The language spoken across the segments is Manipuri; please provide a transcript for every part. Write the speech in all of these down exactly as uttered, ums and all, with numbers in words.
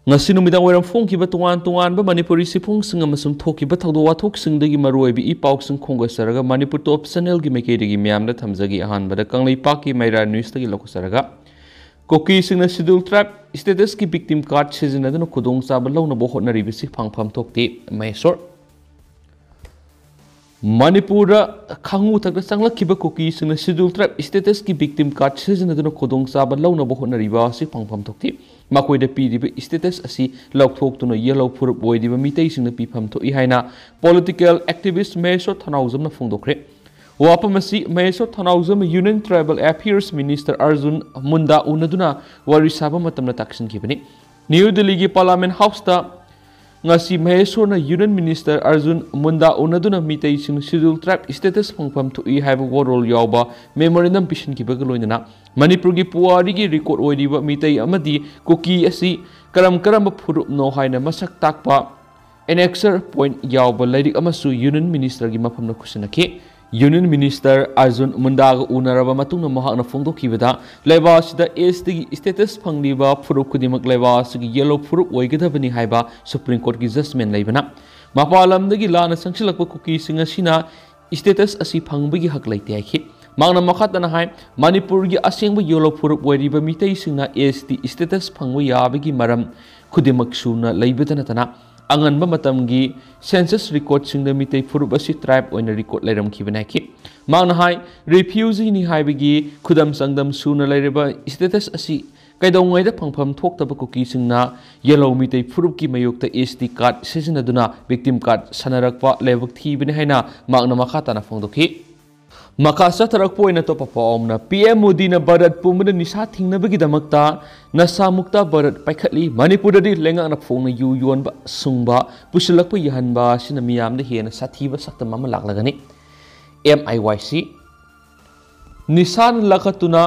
ꯉꯁꯤ ꯅꯨꯃꯤꯗꯥꯡ ꯋꯥꯏꯔꯝ ꯐꯣꯡꯈꯤꯕ ꯇꯣꯉꯥꯟ ꯇꯣꯉꯥꯟꯕ ꯃꯅꯤꯄꯨꯔꯤ ꯁꯤꯐꯣꯡꯁꯤꯡ ꯑꯃꯁꯨꯡ ꯊꯣꯛꯈꯤꯕ ꯊꯧꯗꯣꯛ ꯋꯥꯊꯣꯛꯁꯤꯡꯗꯒꯤ ꯃꯔꯨꯑꯣꯏꯕ ꯏ ꯄꯥꯎꯁꯤꯡ ꯈꯣꯝꯒꯠꯆꯔꯒ ꯃꯅꯤꯄꯨꯔ ꯇꯣꯞ ꯆꯦꯅꯦꯜꯒꯤ ꯃꯥꯏꯀꯩꯗꯒꯤ ꯃꯌꯥꯝꯗ ꯊꯝꯖꯒꯦ꯫ ꯑꯍꯥꯟꯕꯗ ꯀꯪꯂꯩꯄꯥꯛꯀꯤ ꯃꯩꯔꯥ ꯅ꯭ꯌꯨꯁꯇꯒꯤ ꯂꯧꯈꯠꯆꯔꯒ, ꯀꯨꯀꯤꯁꯤꯡꯅ ꯁꯦꯗ꯭ꯌꯨꯜ ꯇ꯭ꯔꯥꯏꯕ ꯁ꯭ꯇꯦꯇꯁꯀꯤ ꯚꯤꯛꯇꯤꯝ ꯀꯥꯔꯗ ꯁꯤꯖꯤꯟꯅꯗꯨꯅ ꯈꯨꯗꯣꯡꯆꯥꯕ ꯂꯧꯅꯕ ꯍꯣꯠꯅꯔꯤꯕꯁꯤ ꯐꯪꯐꯝ ꯊꯣꯛꯇꯦ, ꯃꯍꯦꯁꯣꯔ꯫ ꯃꯅꯤꯄꯨꯔꯗ ꯈꯥꯡꯉꯨ ꯊꯛꯇ ꯆꯪꯂꯛꯈꯤꯕ ꯀꯨꯀꯤꯁꯤꯡꯅ ꯁꯦꯗ꯭ꯌꯨꯜ ꯇ꯭ꯔꯥꯏꯕ ꯁ꯭ꯇꯦꯇꯁꯀꯤ ꯚꯤꯛꯇꯤꯝ ꯀꯥꯔꯗ ꯁꯤꯖꯤꯟꯅꯗꯨꯅ ꯈꯨꯗꯣꯡꯆꯥꯕ ꯂꯧꯅꯕ ꯍꯣꯠꯅꯔꯤꯕ ꯑꯁꯤ ꯐꯪꯐꯝ ꯊꯣꯛꯇꯦ꯫ ꯃꯈꯣꯏꯗ ꯄꯤꯔꯤꯕ ꯁ꯭ꯇꯦꯇꯁ ꯑꯁꯤ ꯂꯧꯊꯣꯛꯇꯨꯅ ꯌꯦꯜꯂꯣ ꯐꯨꯔꯨꯞ ꯑꯣꯏꯔꯤꯕ ꯃꯤꯇꯩꯁꯤꯡꯅ ꯄꯤꯐꯝ ꯊꯣꯛꯏ ꯍꯥꯏꯅ ꯄꯣꯂꯤꯇꯤꯀꯦꯜ ꯑꯦꯛꯇꯤꯚꯤꯁ꯭ꯠ ꯃꯍꯦꯁꯣꯔ ꯊꯧꯅꯥꯎꯖꯝꯅ ꯐꯣꯡꯗꯣꯛꯈ꯭ꯔꯦ꯫ ꯋꯥꯐꯝ ꯑꯁꯤ Maheshwar Thounaojam union tribal affairs minister Arjun Munda ꯎꯅꯗꯨꯅ ꯋꯥꯔꯤ ꯁꯥꯕ ꯃꯇꯝꯗ ꯇꯥꯛꯁꯤꯟꯈꯤꯕꯅꯤ꯫ ꯅ꯭ꯌꯨ ꯗꯤꯜꯂꯤꯒꯤ ꯄꯥꯔꯂꯤꯌꯥꯃꯦꯟꯠ ꯍꯥꯎꯁꯇ ꯉꯁꯤ ꯃꯍꯦꯁꯣꯔꯅ ꯌꯨꯅꯤꯌꯟ ꯃꯤꯅꯤꯁꯇꯔ ꯑꯔꯖꯨꯟ ꯃꯨꯟꯗꯥ ꯎꯅꯗꯨꯅ ꯃꯤꯇꯩꯁꯤꯡ ꯁꯦꯗ꯭ꯌꯨꯜ ꯇ꯭ꯔꯥꯏꯕ ꯁ꯭ꯇꯦꯇꯁ ꯐꯪꯐꯝ ꯊꯣꯛꯏ ꯍꯥꯏꯕ ꯋꯥꯔꯣꯜ ꯌꯥꯎꯕ ꯃꯦꯃꯣꯔꯦꯟꯗꯝ ꯄꯤꯁꯤꯟꯈꯤꯕꯒ ꯂꯣꯏꯅꯅ ꯃꯅꯤꯄꯨꯔꯒꯤ ꯄꯨꯋꯥꯔꯤꯒꯤ ꯔꯦꯀꯣꯔꯗ ꯑꯣꯏꯔꯤꯕ ꯃꯤꯇꯩ ꯑꯃꯗꯤ ꯀꯨꯀꯤ ꯑꯁꯤ ꯀꯔꯝ ꯀꯔꯝꯕ ꯐꯨꯔꯨꯞꯅꯣ ꯍꯥꯏꯅ ꯃꯁꯛ ꯇꯥꯛꯄ ꯑꯦꯅꯦꯛꯁꯔ ꯄꯣꯏꯟꯠ ꯌꯥꯎꯕ ꯂꯥꯏꯔꯤꯛ ꯑꯃꯁꯨ ꯌꯨꯅꯤꯌꯟ ꯃꯤꯅꯤꯁꯇꯔꯒꯤ ꯃꯐꯝꯗ ꯈꯨꯠꯁꯤꯟꯅꯈꯤ꯫ ꯌꯨꯅꯤꯌꯟ ꯃꯤꯅꯤꯁꯇꯔ ꯑꯔꯖꯨꯟ ꯃꯨꯟꯗꯥꯒ ꯎꯅꯔꯕ ꯃꯇꯨꯡꯗ ꯃꯍꯥꯛꯅ ꯐꯣꯡꯗꯣꯛꯈꯤꯕꯗ, ꯂꯩꯕꯥꯛ ꯑꯁꯤꯗ ꯑꯦꯁ ꯇꯤꯒꯤ ꯁ꯭ꯇꯦꯇꯁ ꯐꯪꯂꯤꯕ ꯐꯨꯔꯨꯞ ꯈꯨꯗꯤꯡꯃꯛ ꯂꯩꯕꯥꯛ ꯑꯁꯤꯒꯤ ꯌꯦꯜꯂꯣ ꯐꯨꯔꯨꯞ ꯑꯣꯏꯒꯗꯕꯅꯤ ꯍꯥꯏꯕ ꯁꯨꯄ꯭ꯔꯤꯝ ꯀꯣꯔꯠꯀꯤ ꯖꯖꯃꯦꯟꯠ ꯂꯩꯕꯅ, ꯃꯄꯥꯟ ꯂꯝꯗꯒꯤ ꯂꯥꯟꯅ ꯆꯪꯁꯤꯜꯂꯛꯄ ꯀꯨꯀꯤꯁꯤꯡ ꯑꯁꯤꯅ ꯁ꯭ꯇꯦꯇꯁ ꯑꯁꯤ ꯐꯪꯕꯒꯤ ꯍꯛ ꯂꯩꯇꯦ ꯍꯥꯏꯈꯤ꯫ ꯃꯍꯥꯛꯅ ꯃꯈꯥ ꯇꯥꯅ ꯍꯥꯏ, ꯃꯅꯤꯄꯨꯔꯒꯤ ꯑꯁꯦꯡꯕ ꯌꯦꯜꯂꯣ ꯐꯨꯔꯨꯞ ꯑꯣꯏꯔꯤꯕ ꯃꯤꯇꯩꯁꯤꯡꯅ ꯑꯦꯁ ꯇꯤ ꯁ꯭ꯇꯦꯇꯁ ꯐꯪꯕ ꯌꯥꯕꯒꯤ ꯃꯔꯝ ꯈꯨꯗꯤꯡꯃꯛ ꯁꯨꯅ ꯂꯩꯕꯇ ꯅꯠꯇꯅ, ꯑꯉꯟꯕ ꯃꯇꯝꯒꯤ ꯁꯦꯟꯁꯁ ꯔꯦꯀꯣꯔꯗꯁꯤꯡꯗ ꯃꯤꯇꯩ ꯐꯨꯔꯨꯞ ꯑꯁꯤ ꯇ꯭ꯔꯥꯏꯕ ꯑꯣꯏꯅ ꯔꯦꯀꯣꯔꯗ ꯂꯩꯔꯝꯈꯤꯕꯅꯤ ꯍꯥꯏꯈꯤ꯫ ꯃꯍꯥꯛꯅ ꯍꯥꯏ, ꯔꯤꯐ꯭ꯌꯨꯖꯤꯅꯤ ꯍꯥꯏꯕꯒꯤ ꯈꯨꯗꯝ ꯆꯥꯡꯗꯝ ꯁꯨꯅ ꯂꯩꯔꯕ ꯁ꯭ꯇꯦꯇꯁ ꯑꯁꯤ ꯀꯩꯗꯧꯉꯩꯗ ꯐꯪꯐꯝ ꯊꯣꯛꯇꯕ ꯀꯨꯀꯤꯁꯤꯡꯅ ꯌꯦꯜꯂꯣ ꯃꯤꯇꯩ ꯐꯨꯔꯨꯞꯀꯤ ꯃꯥꯌꯣꯛꯇ ꯑꯦꯁ ꯇꯤ ꯀꯥꯔꯗ ꯁꯤꯖꯤꯟꯅꯗꯨꯅ ꯚꯤꯛꯇꯤꯝ ꯀꯥꯔꯗ ꯁꯥꯟꯅꯔꯛꯄ ꯂꯥꯏꯕꯛ ꯊꯤꯕꯅꯤ ꯍꯥꯏꯅ ꯃꯍꯥꯛꯅ ꯃꯈꯥ ꯇꯥꯅ ꯐꯣꯡꯗꯣꯛꯈꯤ꯫ ꯃꯈꯥ ꯆꯠꯊꯔꯛꯄ ꯑꯣꯏꯅ ꯑꯇꯣꯞꯄ ꯄꯥꯎ ꯑꯃꯅ, ꯄꯤ ꯑꯦꯝ ꯃꯣꯗꯤꯅ ꯚꯥꯔꯠ ꯄꯨꯝꯕꯗ ꯅꯤꯁꯥ ꯊꯤꯡꯅꯕꯒꯤꯗꯃꯛꯇ ꯅꯁꯥ ꯃꯨꯛꯇ ꯚꯥꯔꯠ ꯄꯥꯏꯈꯠꯂꯤ꯫ ꯃꯅꯤꯄꯨꯔꯗꯗꯤ ꯂꯩꯉꯥꯛꯅ ꯐꯣꯡꯅ ꯌꯨ ꯌꯣꯟꯕ, ꯁꯨꯡꯕ, ꯄꯨꯁꯤꯜꯂꯛꯄ ꯌꯥꯍꯟꯕ ꯑꯁꯤꯅ ꯃꯤꯌꯥꯝꯗ ꯍꯦꯟꯅ ꯁꯥꯊꯤꯕ ꯁꯛꯇꯝ ꯑꯃ ꯂꯥꯛꯂꯒꯅꯤ꯫ ꯑꯦꯝ ꯑꯥꯏ ꯋꯥꯏ ꯁꯤ꯫ ꯅꯤꯁꯥꯅ ꯂꯥꯈꯠꯇꯨꯅ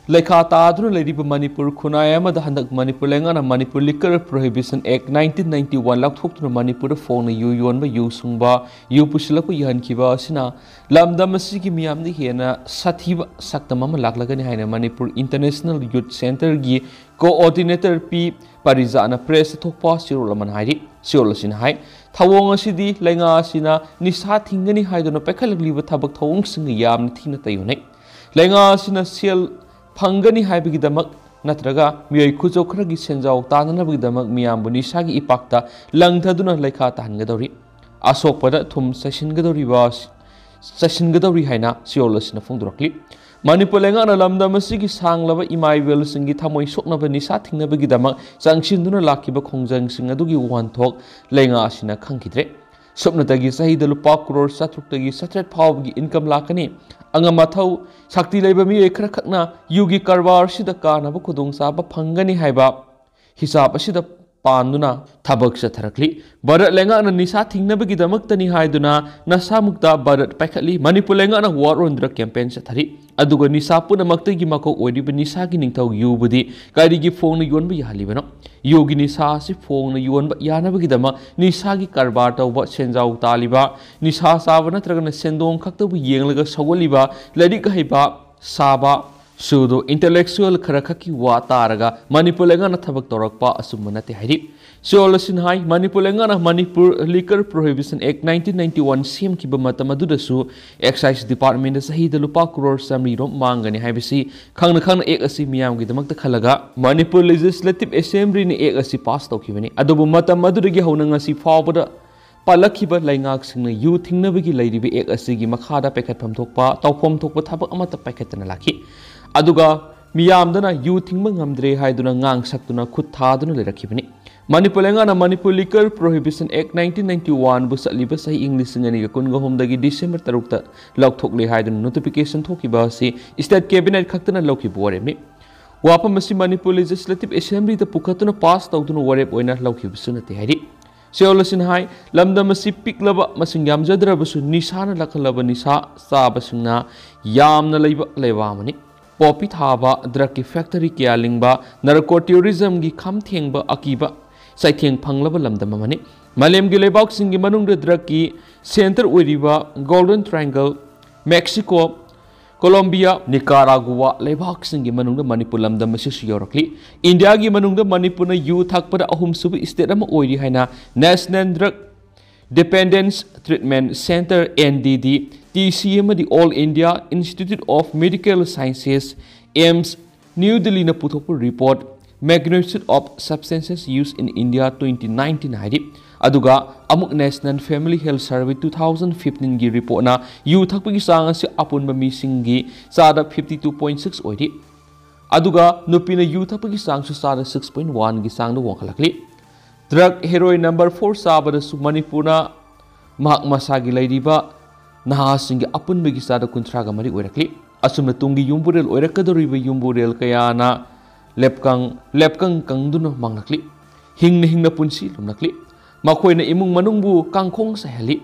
ꯂꯩꯈꯥ ꯇꯥꯗꯨꯅ ꯂꯩꯔꯤꯕ ꯃꯅꯤꯄꯨꯔ ꯈꯨꯟꯅꯥꯏ ꯑꯃꯗ ꯍꯟꯗꯛ ꯃꯅꯤꯄꯨꯔ ꯂꯩꯉꯥꯛꯅ Manipur Liquor Prohibition Act nineteen ninety one ꯂꯥꯎꯊꯣꯛꯇꯨꯅ ꯃꯅꯤꯄꯨꯔꯗ ꯐꯣꯡꯅ ꯌꯨ ꯌꯣꯟꯕ, ꯌꯨ ꯁꯨꯡꯕ, ꯌꯨ ꯄꯨꯁꯤꯜꯂꯛꯄ ꯌꯥꯍꯟꯈꯤꯕ ꯑꯁꯤꯅ ꯂꯝꯗꯝ ꯑꯁꯤꯒꯤ ꯃꯤꯌꯥꯝꯗ ꯍꯦꯟꯅ ꯁꯥꯊꯤꯕ ꯁꯛꯇꯝ ꯑꯃ ꯂꯥꯛꯂꯒꯅꯤ ꯍꯥꯏꯅ Manipur International Youth Centreꯒꯤ coordinator P ꯄꯔꯤꯖꯥꯠꯅ pressꯇ ꯊꯣꯛꯄ ꯆꯦꯔꯣꯜ ꯑꯃꯅ ꯍꯥꯏꯔꯤ꯫ ꯆꯦꯔꯣꯜ ꯑꯁꯤꯅ ꯍꯥꯏ, ꯊꯧꯑꯣꯡ ꯑꯁꯤꯗꯤ ꯂꯩꯉꯥꯛ ꯑꯁꯤꯅ ꯅꯤꯁꯥ ꯊꯤꯡꯒꯅꯤ ꯍꯥꯏꯗꯨꯅ ꯄꯥꯏꯈꯠꯂꯛꯂꯤꯕ ꯊꯕꯛ ꯊꯧꯑꯣꯡꯁꯤꯡꯒ ꯌꯥꯝꯅ ꯊꯤꯅ ꯇꯩꯑꯣꯟꯅꯩ꯫ ꯂꯩꯉꯥꯛ ꯑꯁꯤꯅ ꯁꯦꯜ ꯐꯪꯒꯅꯤ ꯍꯥꯏꯕꯒꯤꯗꯃꯛ ꯅꯠꯇ꯭ꯔꯒ ꯃꯤꯑꯣꯏ ꯈꯨꯆꯧ ꯈꯔꯒꯤ ꯁꯦꯟꯖꯥꯎ ꯇꯥꯟꯅꯅꯕꯒꯤꯗꯃꯛ ꯃꯤꯌꯥꯝꯕꯨ ꯅꯤꯁꯥꯒꯤ ꯏꯄꯥꯛꯇ ꯂꯪꯊꯗꯨꯅ ꯂꯩꯈꯥ ꯇꯥꯍꯟꯒꯗꯧꯔꯤ꯫ ꯑꯁꯣꯛꯄꯗ ꯊꯨꯝ ꯆꯥꯏꯁꯤꯟꯒꯗꯧꯔꯤꯕ, ꯆꯥꯏꯁꯤꯟꯒꯗꯧꯔꯤ ꯍꯥꯏꯅ ꯆꯦꯔꯣꯜ ꯑꯁꯤꯅ ꯐꯣꯡꯗꯣꯔꯛꯂꯤ꯫ ꯃꯅꯤꯄꯨꯔ ꯂꯩꯉꯥꯛꯅ ꯂꯝꯗꯝ ꯑꯁꯤꯒꯤ ꯁꯥꯡꯂꯕ ꯏꯃꯥ ꯏꯕꯦꯜꯁꯤꯡꯒꯤ ꯊꯃꯣꯏ ꯁꯣꯛꯅꯕ ꯅꯤꯁꯥ ꯊꯤꯡꯅꯕꯒꯤꯗꯃꯛ ꯆꯪꯁꯤꯟꯗꯨꯅ ꯂꯥꯛꯈꯤꯕ ꯈꯣꯡꯖꯪꯁꯤꯡ ꯑꯗꯨꯒꯤ ꯋꯥꯍꯟꯊꯣꯛ ꯂꯩꯉꯥꯛ ꯑꯁꯤꯅ ꯈꯪꯈꯤꯗ꯭ꯔꯦ꯫ ꯁꯨꯞꯅꯇꯒꯤ ꯆꯍꯤꯗ ꯂꯨꯄꯥ ꯀ꯭ꯔꯣꯔ ꯆꯥꯇ꯭ꯔꯨꯛꯇꯒꯤ ꯆꯥꯇ꯭ꯔꯦꯠ ꯐꯥꯎꯕꯒꯤ income ꯂꯥꯛꯀꯅꯤ꯫ ꯑꯉꯝ ꯑꯊꯧ, ꯁꯛꯇꯤ ꯂꯩꯕ ꯃꯤꯑꯣꯏ ꯈꯔꯈꯛꯅ ꯌꯨꯒꯤ ꯀꯔꯕꯥꯔ ꯑꯁꯤꯗ ꯀꯥꯟꯅꯕ ꯈꯨꯗꯣꯡꯆꯥꯕ ꯐꯪꯒꯅꯤ ꯍꯥꯏꯕ ꯍꯤꯁꯥꯞ ꯑꯁꯤꯗ ꯄꯥꯟꯗꯨꯅ ꯊꯕꯛ ꯆꯠꯊꯔꯛꯂꯤ꯫ ꯚꯥꯔꯠ ꯂꯩꯉꯥꯛꯅ ꯅꯤꯁꯥ ꯊꯤꯡꯅꯕꯒꯤꯗꯃꯛꯇꯅꯤ ꯍꯥꯏꯗꯨꯅ ꯅꯁꯥꯃꯨꯛꯇ ꯚꯥꯔꯠ ꯄꯥꯏꯈꯠꯂꯤ꯫ ꯃꯅꯤꯄꯨꯔ ꯂꯩꯉꯥꯛꯅ War on Drug campaign ꯆꯠꯊꯔꯤ꯫ ꯑꯗꯨꯒ ꯅꯤꯁꯥ ꯄꯨꯝꯅꯃꯛꯇꯒꯤ ꯃꯀꯣꯛ ꯑꯣꯏꯔꯤꯕ ꯅꯤꯁꯥꯒꯤ ꯅꯤꯡꯊꯧ ꯌꯨꯕꯨꯗꯤ ꯀꯔꯤꯒꯤ ꯐꯣꯡꯅ ꯌꯣꯟꯕ ꯌꯥꯍꯜꯂꯤꯕꯅꯣ? ꯌꯨꯒꯤ ꯅꯤꯁꯥ ꯑꯁꯤ ꯐꯣꯡꯅ ꯌꯣꯟꯕ ꯌꯥꯅꯕꯒꯤꯗꯃꯛ ꯅꯤꯁꯥꯒꯤ ꯀꯔꯕꯥꯔ ꯇꯧꯕ, ꯁꯦꯟꯖꯥꯎ ꯇꯥꯜꯂꯤꯕ, ꯅꯤꯁꯥ ꯆꯥꯕ ꯅꯠꯇ꯭ꯔꯒꯅ ꯁꯦꯟꯗꯣꯡ ꯈꯛꯇꯕꯨ ꯌꯦꯡꯂꯒ ꯁꯧꯒꯠꯂꯤꯕ, ꯂꯥꯏꯔꯤꯛ ꯍꯩꯕ, ꯁꯥꯕ, pseudo intellectual ꯈꯔ ꯈꯛꯀꯤ ꯋꯥ ꯇꯥꯔꯒ ꯃꯅꯤꯄꯨꯔ ꯂꯩꯉꯥꯛꯅ ꯊꯕꯛ ꯇꯧꯔꯛꯄ ꯑꯆꯨꯝꯕ ꯅꯠꯇꯦ ꯍꯥꯏꯔꯤ꯫ ꯆꯦꯔꯣꯜ ꯑꯁꯤꯅ ꯍꯥꯏ, ꯃꯅꯤꯄꯨꯔ ꯂꯩꯉꯥꯛꯅ Manipur Liquor Prohibition Act nineteen ninety one ꯁꯦꯝꯈꯤꯕ ꯃꯇꯝ ꯑꯗꯨꯗꯁꯨ excise departmentꯇ ꯆꯍꯤꯗ ꯂꯨꯄꯥ ꯀ꯭ꯔꯣꯔ ꯆꯥꯃꯔꯤ ꯔꯣꯝ ꯃꯥꯡꯒꯅꯤ ꯍꯥꯏꯕꯁꯤ ꯈꯪꯅ ꯈꯪꯅ act ꯑꯁꯤ ꯃꯤꯌꯥꯝꯒꯤꯗꯃꯛꯇ ꯈꯜꯂꯒ Manipur Legislative Assemblyꯅ act ꯑꯁꯤ pass ꯇꯧꯈꯤꯕꯅꯤ꯫ ꯑꯗꯨꯕꯨ ꯃꯇꯝ ꯑꯗꯨꯗꯒꯤ ꯍꯧꯅ ꯉꯁꯤ ꯐꯥꯎꯕꯗ ꯄꯥꯜꯂꯛꯈꯤꯕ ꯂꯩꯉꯥꯛꯁꯤꯡꯅ ꯌꯨ ꯊꯤꯡꯅꯕꯒꯤ ꯂꯩꯔꯤꯕ act ꯑꯁꯤꯒꯤ ꯃꯈꯥꯗ ꯄꯥꯏꯈꯠꯐꯝ ꯊꯣꯛꯄ, ꯇꯧꯐꯝ ꯊꯣꯛꯄ ꯊꯕꯛ ꯑꯃꯠꯇ ꯄꯥꯏꯈꯠꯇꯅ ꯂꯥꯛꯈꯤ꯫ ꯑꯗꯨꯒ ꯃꯤꯌꯥꯝꯗꯅ ꯌꯨ ꯊꯤꯡꯕ ꯉꯝꯗ꯭ꯔꯦ ꯍꯥꯏꯗꯨꯅ ꯉꯥꯡ ꯁꯛꯇꯨꯅ ꯈꯨꯠ ꯊꯥꯗꯨꯅ ꯂꯩꯔꯛꯈꯤꯕꯅꯤ꯫ ꯃꯅꯤꯄꯨꯔ ꯂꯩꯉꯥꯛꯅ Manipur Liquor Prohibition Act nineteen ninety oneꯕꯨ ꯆꯠꯂꯤꯕ ꯆꯍꯤ ꯏꯪ ꯂꯤꯁꯤꯡ ꯑꯅꯤꯒ ꯀꯨꯟꯒ ꯑꯍꯨꯝꯗꯒꯤ December ꯇꯔꯨꯛꯇ ꯂꯧꯊꯣꯛꯂꯦ ꯍꯥꯏꯗꯨꯅ notification ꯊꯣꯛꯈꯤꯕ ꯑꯁꯤ state cabinet ꯈꯛꯇꯅ ꯂꯧꯈꯤꯕ ꯋꯥꯔꯦꯞꯅꯤ꯫ ꯋꯥꯐꯝ ꯑꯁꯤ Manipur Legislative Assemblyꯗ ꯄꯨꯈꯠꯇꯨꯅ pass ꯇꯧꯗꯨꯅ ꯋꯥꯔꯦꯞ ꯑꯣꯏꯅ ꯂꯧꯈꯤꯕꯁꯨ ꯅꯠꯇꯦ ꯍꯥꯏꯔꯤ꯫ ꯆꯦꯔꯣꯜ ꯑꯁꯤꯅ ꯍꯥꯏ, ꯂꯝꯗꯝ ꯑꯁꯤ ꯄꯤꯛꯂꯕ, ꯃꯁꯤꯡ ꯌꯥꯝꯖꯗ꯭ꯔꯕꯁꯨ ꯅꯤꯁꯥꯅ ꯂꯥꯛꯍꯜꯂꯕ ꯅꯤꯁꯥ ꯆꯥꯕꯁꯤꯡꯅ ꯌꯥꯝꯅ ꯂꯩꯕ ꯂꯩꯕꯥꯛ ꯑꯃꯅꯤ꯫ ꯄꯣꯄꯤ ꯊꯥꯕ, ꯗ꯭ꯔꯒꯀꯤ ꯐꯦꯛꯇꯔꯤ ꯀꯌꯥ ꯂꯤꯡꯕ, ꯅꯥꯔꯀꯣ ꯇꯦꯔꯣꯔꯤꯖꯝꯒꯤ ꯈꯝ ꯊꯦꯡꯕ ꯑꯀꯤꯕ ꯆꯩꯊꯦꯡ ꯐꯪꯂꯕ ꯂꯝꯗꯝ ꯑꯃꯅꯤ꯫ ꯃꯥꯂꯦꯝꯒꯤ ꯂꯩꯕꯥꯛꯁꯤꯡꯒꯤ ꯃꯅꯨꯡꯗ ꯗ꯭ꯔꯒꯀꯤ ꯁꯦꯟꯇꯔ ꯑꯣꯏꯔꯤꯕ ꯒꯣꯜꯗꯟ ꯇ꯭ꯔꯥꯏꯡꯒꯜ, ꯃꯦꯛꯁꯤꯀꯣ, ꯀꯣꯂꯣꯝꯕꯤꯌꯥ, ꯅꯤꯀꯥꯔꯥꯒꯨꯋꯥ ꯂꯩꯕꯥꯛꯁꯤꯡꯒꯤ ꯃꯅꯨꯡꯗ ꯃꯅꯤꯄꯨꯔ ꯂꯝꯗꯝ ꯑꯁꯤꯁꯨ ꯌꯥꯎꯔꯛꯂꯤ꯫ ꯏꯟꯗꯤꯌꯥꯒꯤ ꯃꯅꯨꯡꯗ ꯃꯅꯤꯄꯨꯔꯅ ꯌꯨ ꯊꯛꯄꯗ ꯑꯍꯨꯝꯁꯨꯕ ꯏꯁꯇꯦꯠ ꯑꯃ ꯑꯣꯏꯔꯤ ꯍꯥꯏꯅ National Drug Dependence Treatment Centre, N D D T C, ꯑꯃꯗꯤ All India Institute of Medical Sciences, AIIMS, new ꯗꯤꯜꯂꯤꯅ ꯄꯨꯊꯣꯛꯄ report Magnitude of Substances Use in India twenty nineteen ꯍꯥꯏꯔꯤ꯫ ꯑꯗꯨꯒ ꯑꯃꯨꯛ National Family Health Survey two thousand fifteenꯒꯤ ꯔꯤꯄꯣꯔꯠꯅ ꯌꯨ ꯊꯛꯄꯒꯤ ꯆꯥꯡ ꯑꯁꯤ ꯑꯄꯨꯟꯕ ꯃꯤꯁꯤꯡꯒꯤ ꯆꯥꯗ fifty two point six ꯑꯣꯏꯔꯤ꯫ ꯑꯗꯨꯒ ꯅꯨꯄꯤꯅ ꯌꯨ ꯊꯛꯄꯒꯤ ꯆꯥꯡꯁꯨ ꯆꯥꯗ six point oneꯒꯤ ꯆꯥꯡꯗ ꯋꯥꯡꯈꯠꯂꯛꯂꯤ꯫ ꯗ꯭ꯔꯒ ꯍꯦꯔꯣꯏꯟ ꯅꯝꯕꯔ ꯐꯣꯔ ꯆꯥꯕꯗꯁꯨ ꯃꯅꯤꯄꯨꯔꯅ ꯃꯍꯥꯛ ꯃꯁꯥꯒꯤ ꯂꯩꯔꯤꯕ ꯅꯍꯥꯁꯤꯡꯒꯤ ꯑꯄꯨꯟꯕꯒꯤ ꯆꯥꯗ ꯀꯨꯟꯊ꯭ꯔꯥꯒ ꯃꯔꯤ ꯑꯣꯏꯔꯛꯂꯤ꯫ ꯑꯁꯨꯝꯅ ꯇꯨꯡꯒꯤ ꯌꯨꯝꯕꯨꯔꯦꯜ ꯑꯣꯏꯔꯛꯀꯗꯧꯔꯤꯕ ꯌꯨꯝꯕꯨꯔꯦꯜ ꯀꯌꯥꯅ ꯂꯦꯞꯀꯪ, ꯂꯦꯞꯀꯪ ꯀꯪꯗꯨꯅ ꯃꯥꯡꯂꯛꯂꯤ꯫ ꯍꯤꯡꯅ ꯍꯤꯡꯅ ꯄꯨꯟꯁꯤ ꯂꯨꯝꯂꯛꯂꯤ꯫ ꯃꯈꯣꯏꯅ ꯏꯃꯨꯡ ꯃꯅꯨꯡꯕꯨ ꯀꯥꯡꯈꯣꯡ ꯆꯥꯏꯍꯜꯂꯤ꯫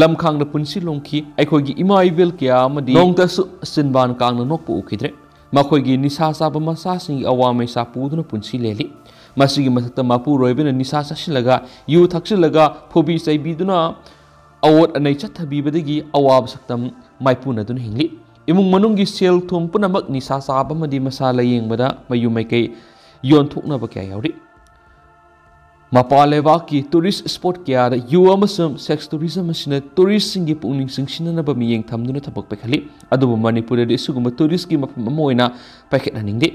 ꯂꯝꯈꯥꯡꯗ ꯄꯨꯟꯁꯤ ꯂꯣꯝꯈꯤ꯫ ꯑꯩꯈꯣꯏꯒꯤ ꯏꯃꯥ ꯏꯕꯦꯜ ꯀꯌꯥ ꯑꯃꯗꯤ ꯅꯣꯡꯇꯁꯨ ꯆꯤꯟꯕꯥꯟ ꯀꯥꯡꯅ ꯅꯣꯛꯄ ꯎꯈꯤꯗ꯭ꯔꯦ꯫ ꯃꯈꯣꯏꯒꯤ ꯅꯤꯁꯥ ꯆꯥꯕ ꯃꯆꯥꯁꯤꯡꯒꯤ ꯑꯋꯥ ꯃꯩꯁꯥ ꯄꯨꯗꯨꯅ ꯄꯨꯟꯁꯤ ꯂꯦꯜꯂꯤ꯫ ꯃꯁꯤꯒꯤ ꯃꯊꯛꯇ ꯃꯄꯨꯔꯣꯏꯕꯅ ꯅꯤꯁꯥ ꯆꯥꯁꯤꯜꯂꯒ, ꯌꯨ ꯊꯛꯆꯤꯜꯂꯒ, ꯐꯨꯕꯤ ꯆꯩꯕꯤꯗꯨꯅ, ꯑꯋꯣꯠ ꯑꯅꯩ ꯆꯠꯊꯕꯤꯕꯗꯒꯤ ꯑꯋꯥꯕ ꯁꯛꯇꯝ ꯃꯥꯏꯄꯨꯅꯗꯨꯅ ꯍꯤꯡꯂꯤ꯫ ꯏꯃꯨꯡ ꯃꯅꯨꯡꯒꯤ ꯁꯦꯜ ꯊꯨꯝ ꯄꯨꯝꯅꯃꯛ ꯅꯤꯁꯥ ꯆꯥꯕ ꯑꯃꯗꯤ ꯃꯁꯥ ꯂꯥꯌꯦꯡꯕꯗ ꯃꯌꯨꯝ ꯃꯩꯀꯩ ꯌꯣꯟꯊꯣꯛꯅꯕ ꯀꯌꯥ ꯌꯥꯎꯔꯤ꯫ ꯃꯄꯥꯟ ꯂꯩꯕꯥꯛꯀꯤ tourist spot ꯀꯌꯥꯗ ꯌꯨ ꯑꯃꯁꯨꯡ sex tourism ꯑꯁꯤꯅ touristꯁꯤꯡꯒꯤ ꯄꯨꯛꯅꯤꯡ ꯆꯤꯡꯁꯤꯟꯅꯅꯕ ꯃꯤꯠꯌꯦꯡ ꯊꯝꯗꯨꯅ ꯊꯕꯛ ꯄꯥꯏꯈꯠꯂꯤ꯫ ꯑꯗꯨꯕꯨ ꯃꯅꯤꯄꯨꯔꯗꯗꯤ ꯑꯁꯤꯒꯨꯝꯕ touristꯀꯤ ꯃꯐꯝ ꯑꯃ ꯑꯣꯏꯅ ꯄꯥꯏꯈꯠꯍꯟꯅꯤꯡꯗꯦ꯫